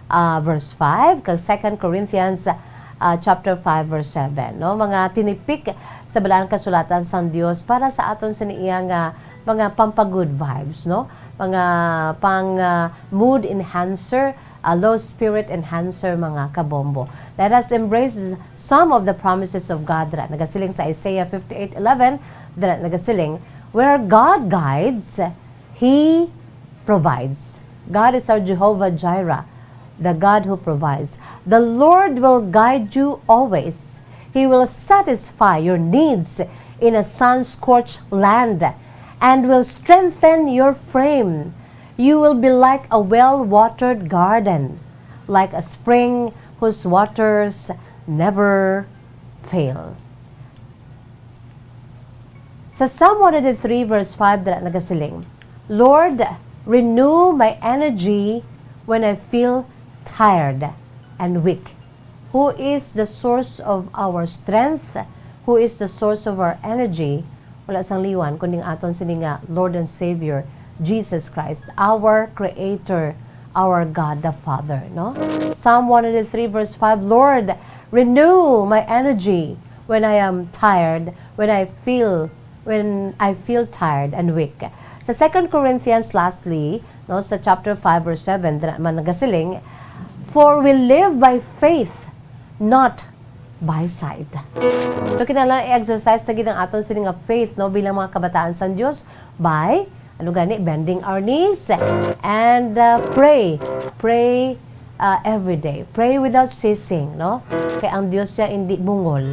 ah, verse five, kag Second Corinthians, ah, chapter five, verse seven, no? Mga tinipik sa Balaan Kasulatan sang Dios para sa aton sini iya nga mga pampa-good vibes, no? Mga pang, ah, mood enhancer, ah, low spirit enhancer, mga kabombo. Let us embrace some of the promises of God. Dira nagasiling sa Isaiah fifty-eight eleven, dira nagasiling, "Where God guides, He provides." God is our Jehovah Jireh, the God who provides. The Lord will guide you always. He will satisfy your needs in a sun-scorched land and will strengthen your frame. You will be like a well-watered garden, like a spring whose waters never fail. Sa Psalm one hundred three verse five dira nagasiling, "Lord, renew my energy when I feel tired and weak." Who is the source of our strength? Who is the source of our energy? Wala sang liwan, kundi ang aton sini nga Lord and Savior, Jesus Christ, our Creator, our God the Father, no? Psalm one hundred three verse five, "Lord, renew my energy when I am tired, when I feel, when I feel tired and weak." Sa Second Corinthians, lastly, no, sa chapter five verse seven, dira man nagasiling, "For we live by faith, not by sight." So, kinahanglan i-exercise ta gid ang aton sini nga faith, no, bilang mga kabataan sang Dios by, ano gani, bending our knees and, uh, pray. Pray, uh, every day. Pray without ceasing, no? Kay ang Dios siya hindi bungol.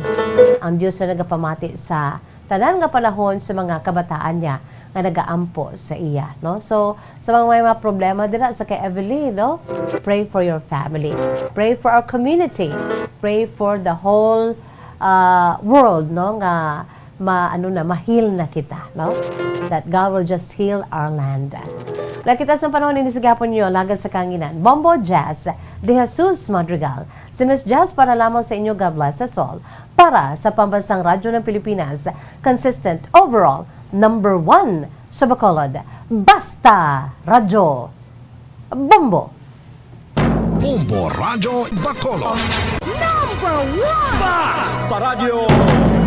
Ang Dios siya nagapamati sa tanan nga panahon sa mga kabataan niya. nga nagaampo sa iya, no? So, sa mga may mga problema dira sa kay Evelyn, no? Pray for your family. Pray for our community. Pray for the whole, uh, world, no? Nga ma-, ano na, ma-heal na kita, no? That God will just heal our land. Nakita sa panahon ini sa gihapon niyo, alagad sa kanginan. Bombo Jazz, De Jesus Madrigal. Si Miss Jazz para lamang sa inyo, God bless us all. Para sa Pambansang Radyo ng Pilipinas, consistent overall, number one sa Bacolod. Basta Radyo. Bombo! Bombo Radyo Bacolod. Number one! Basta Radyo!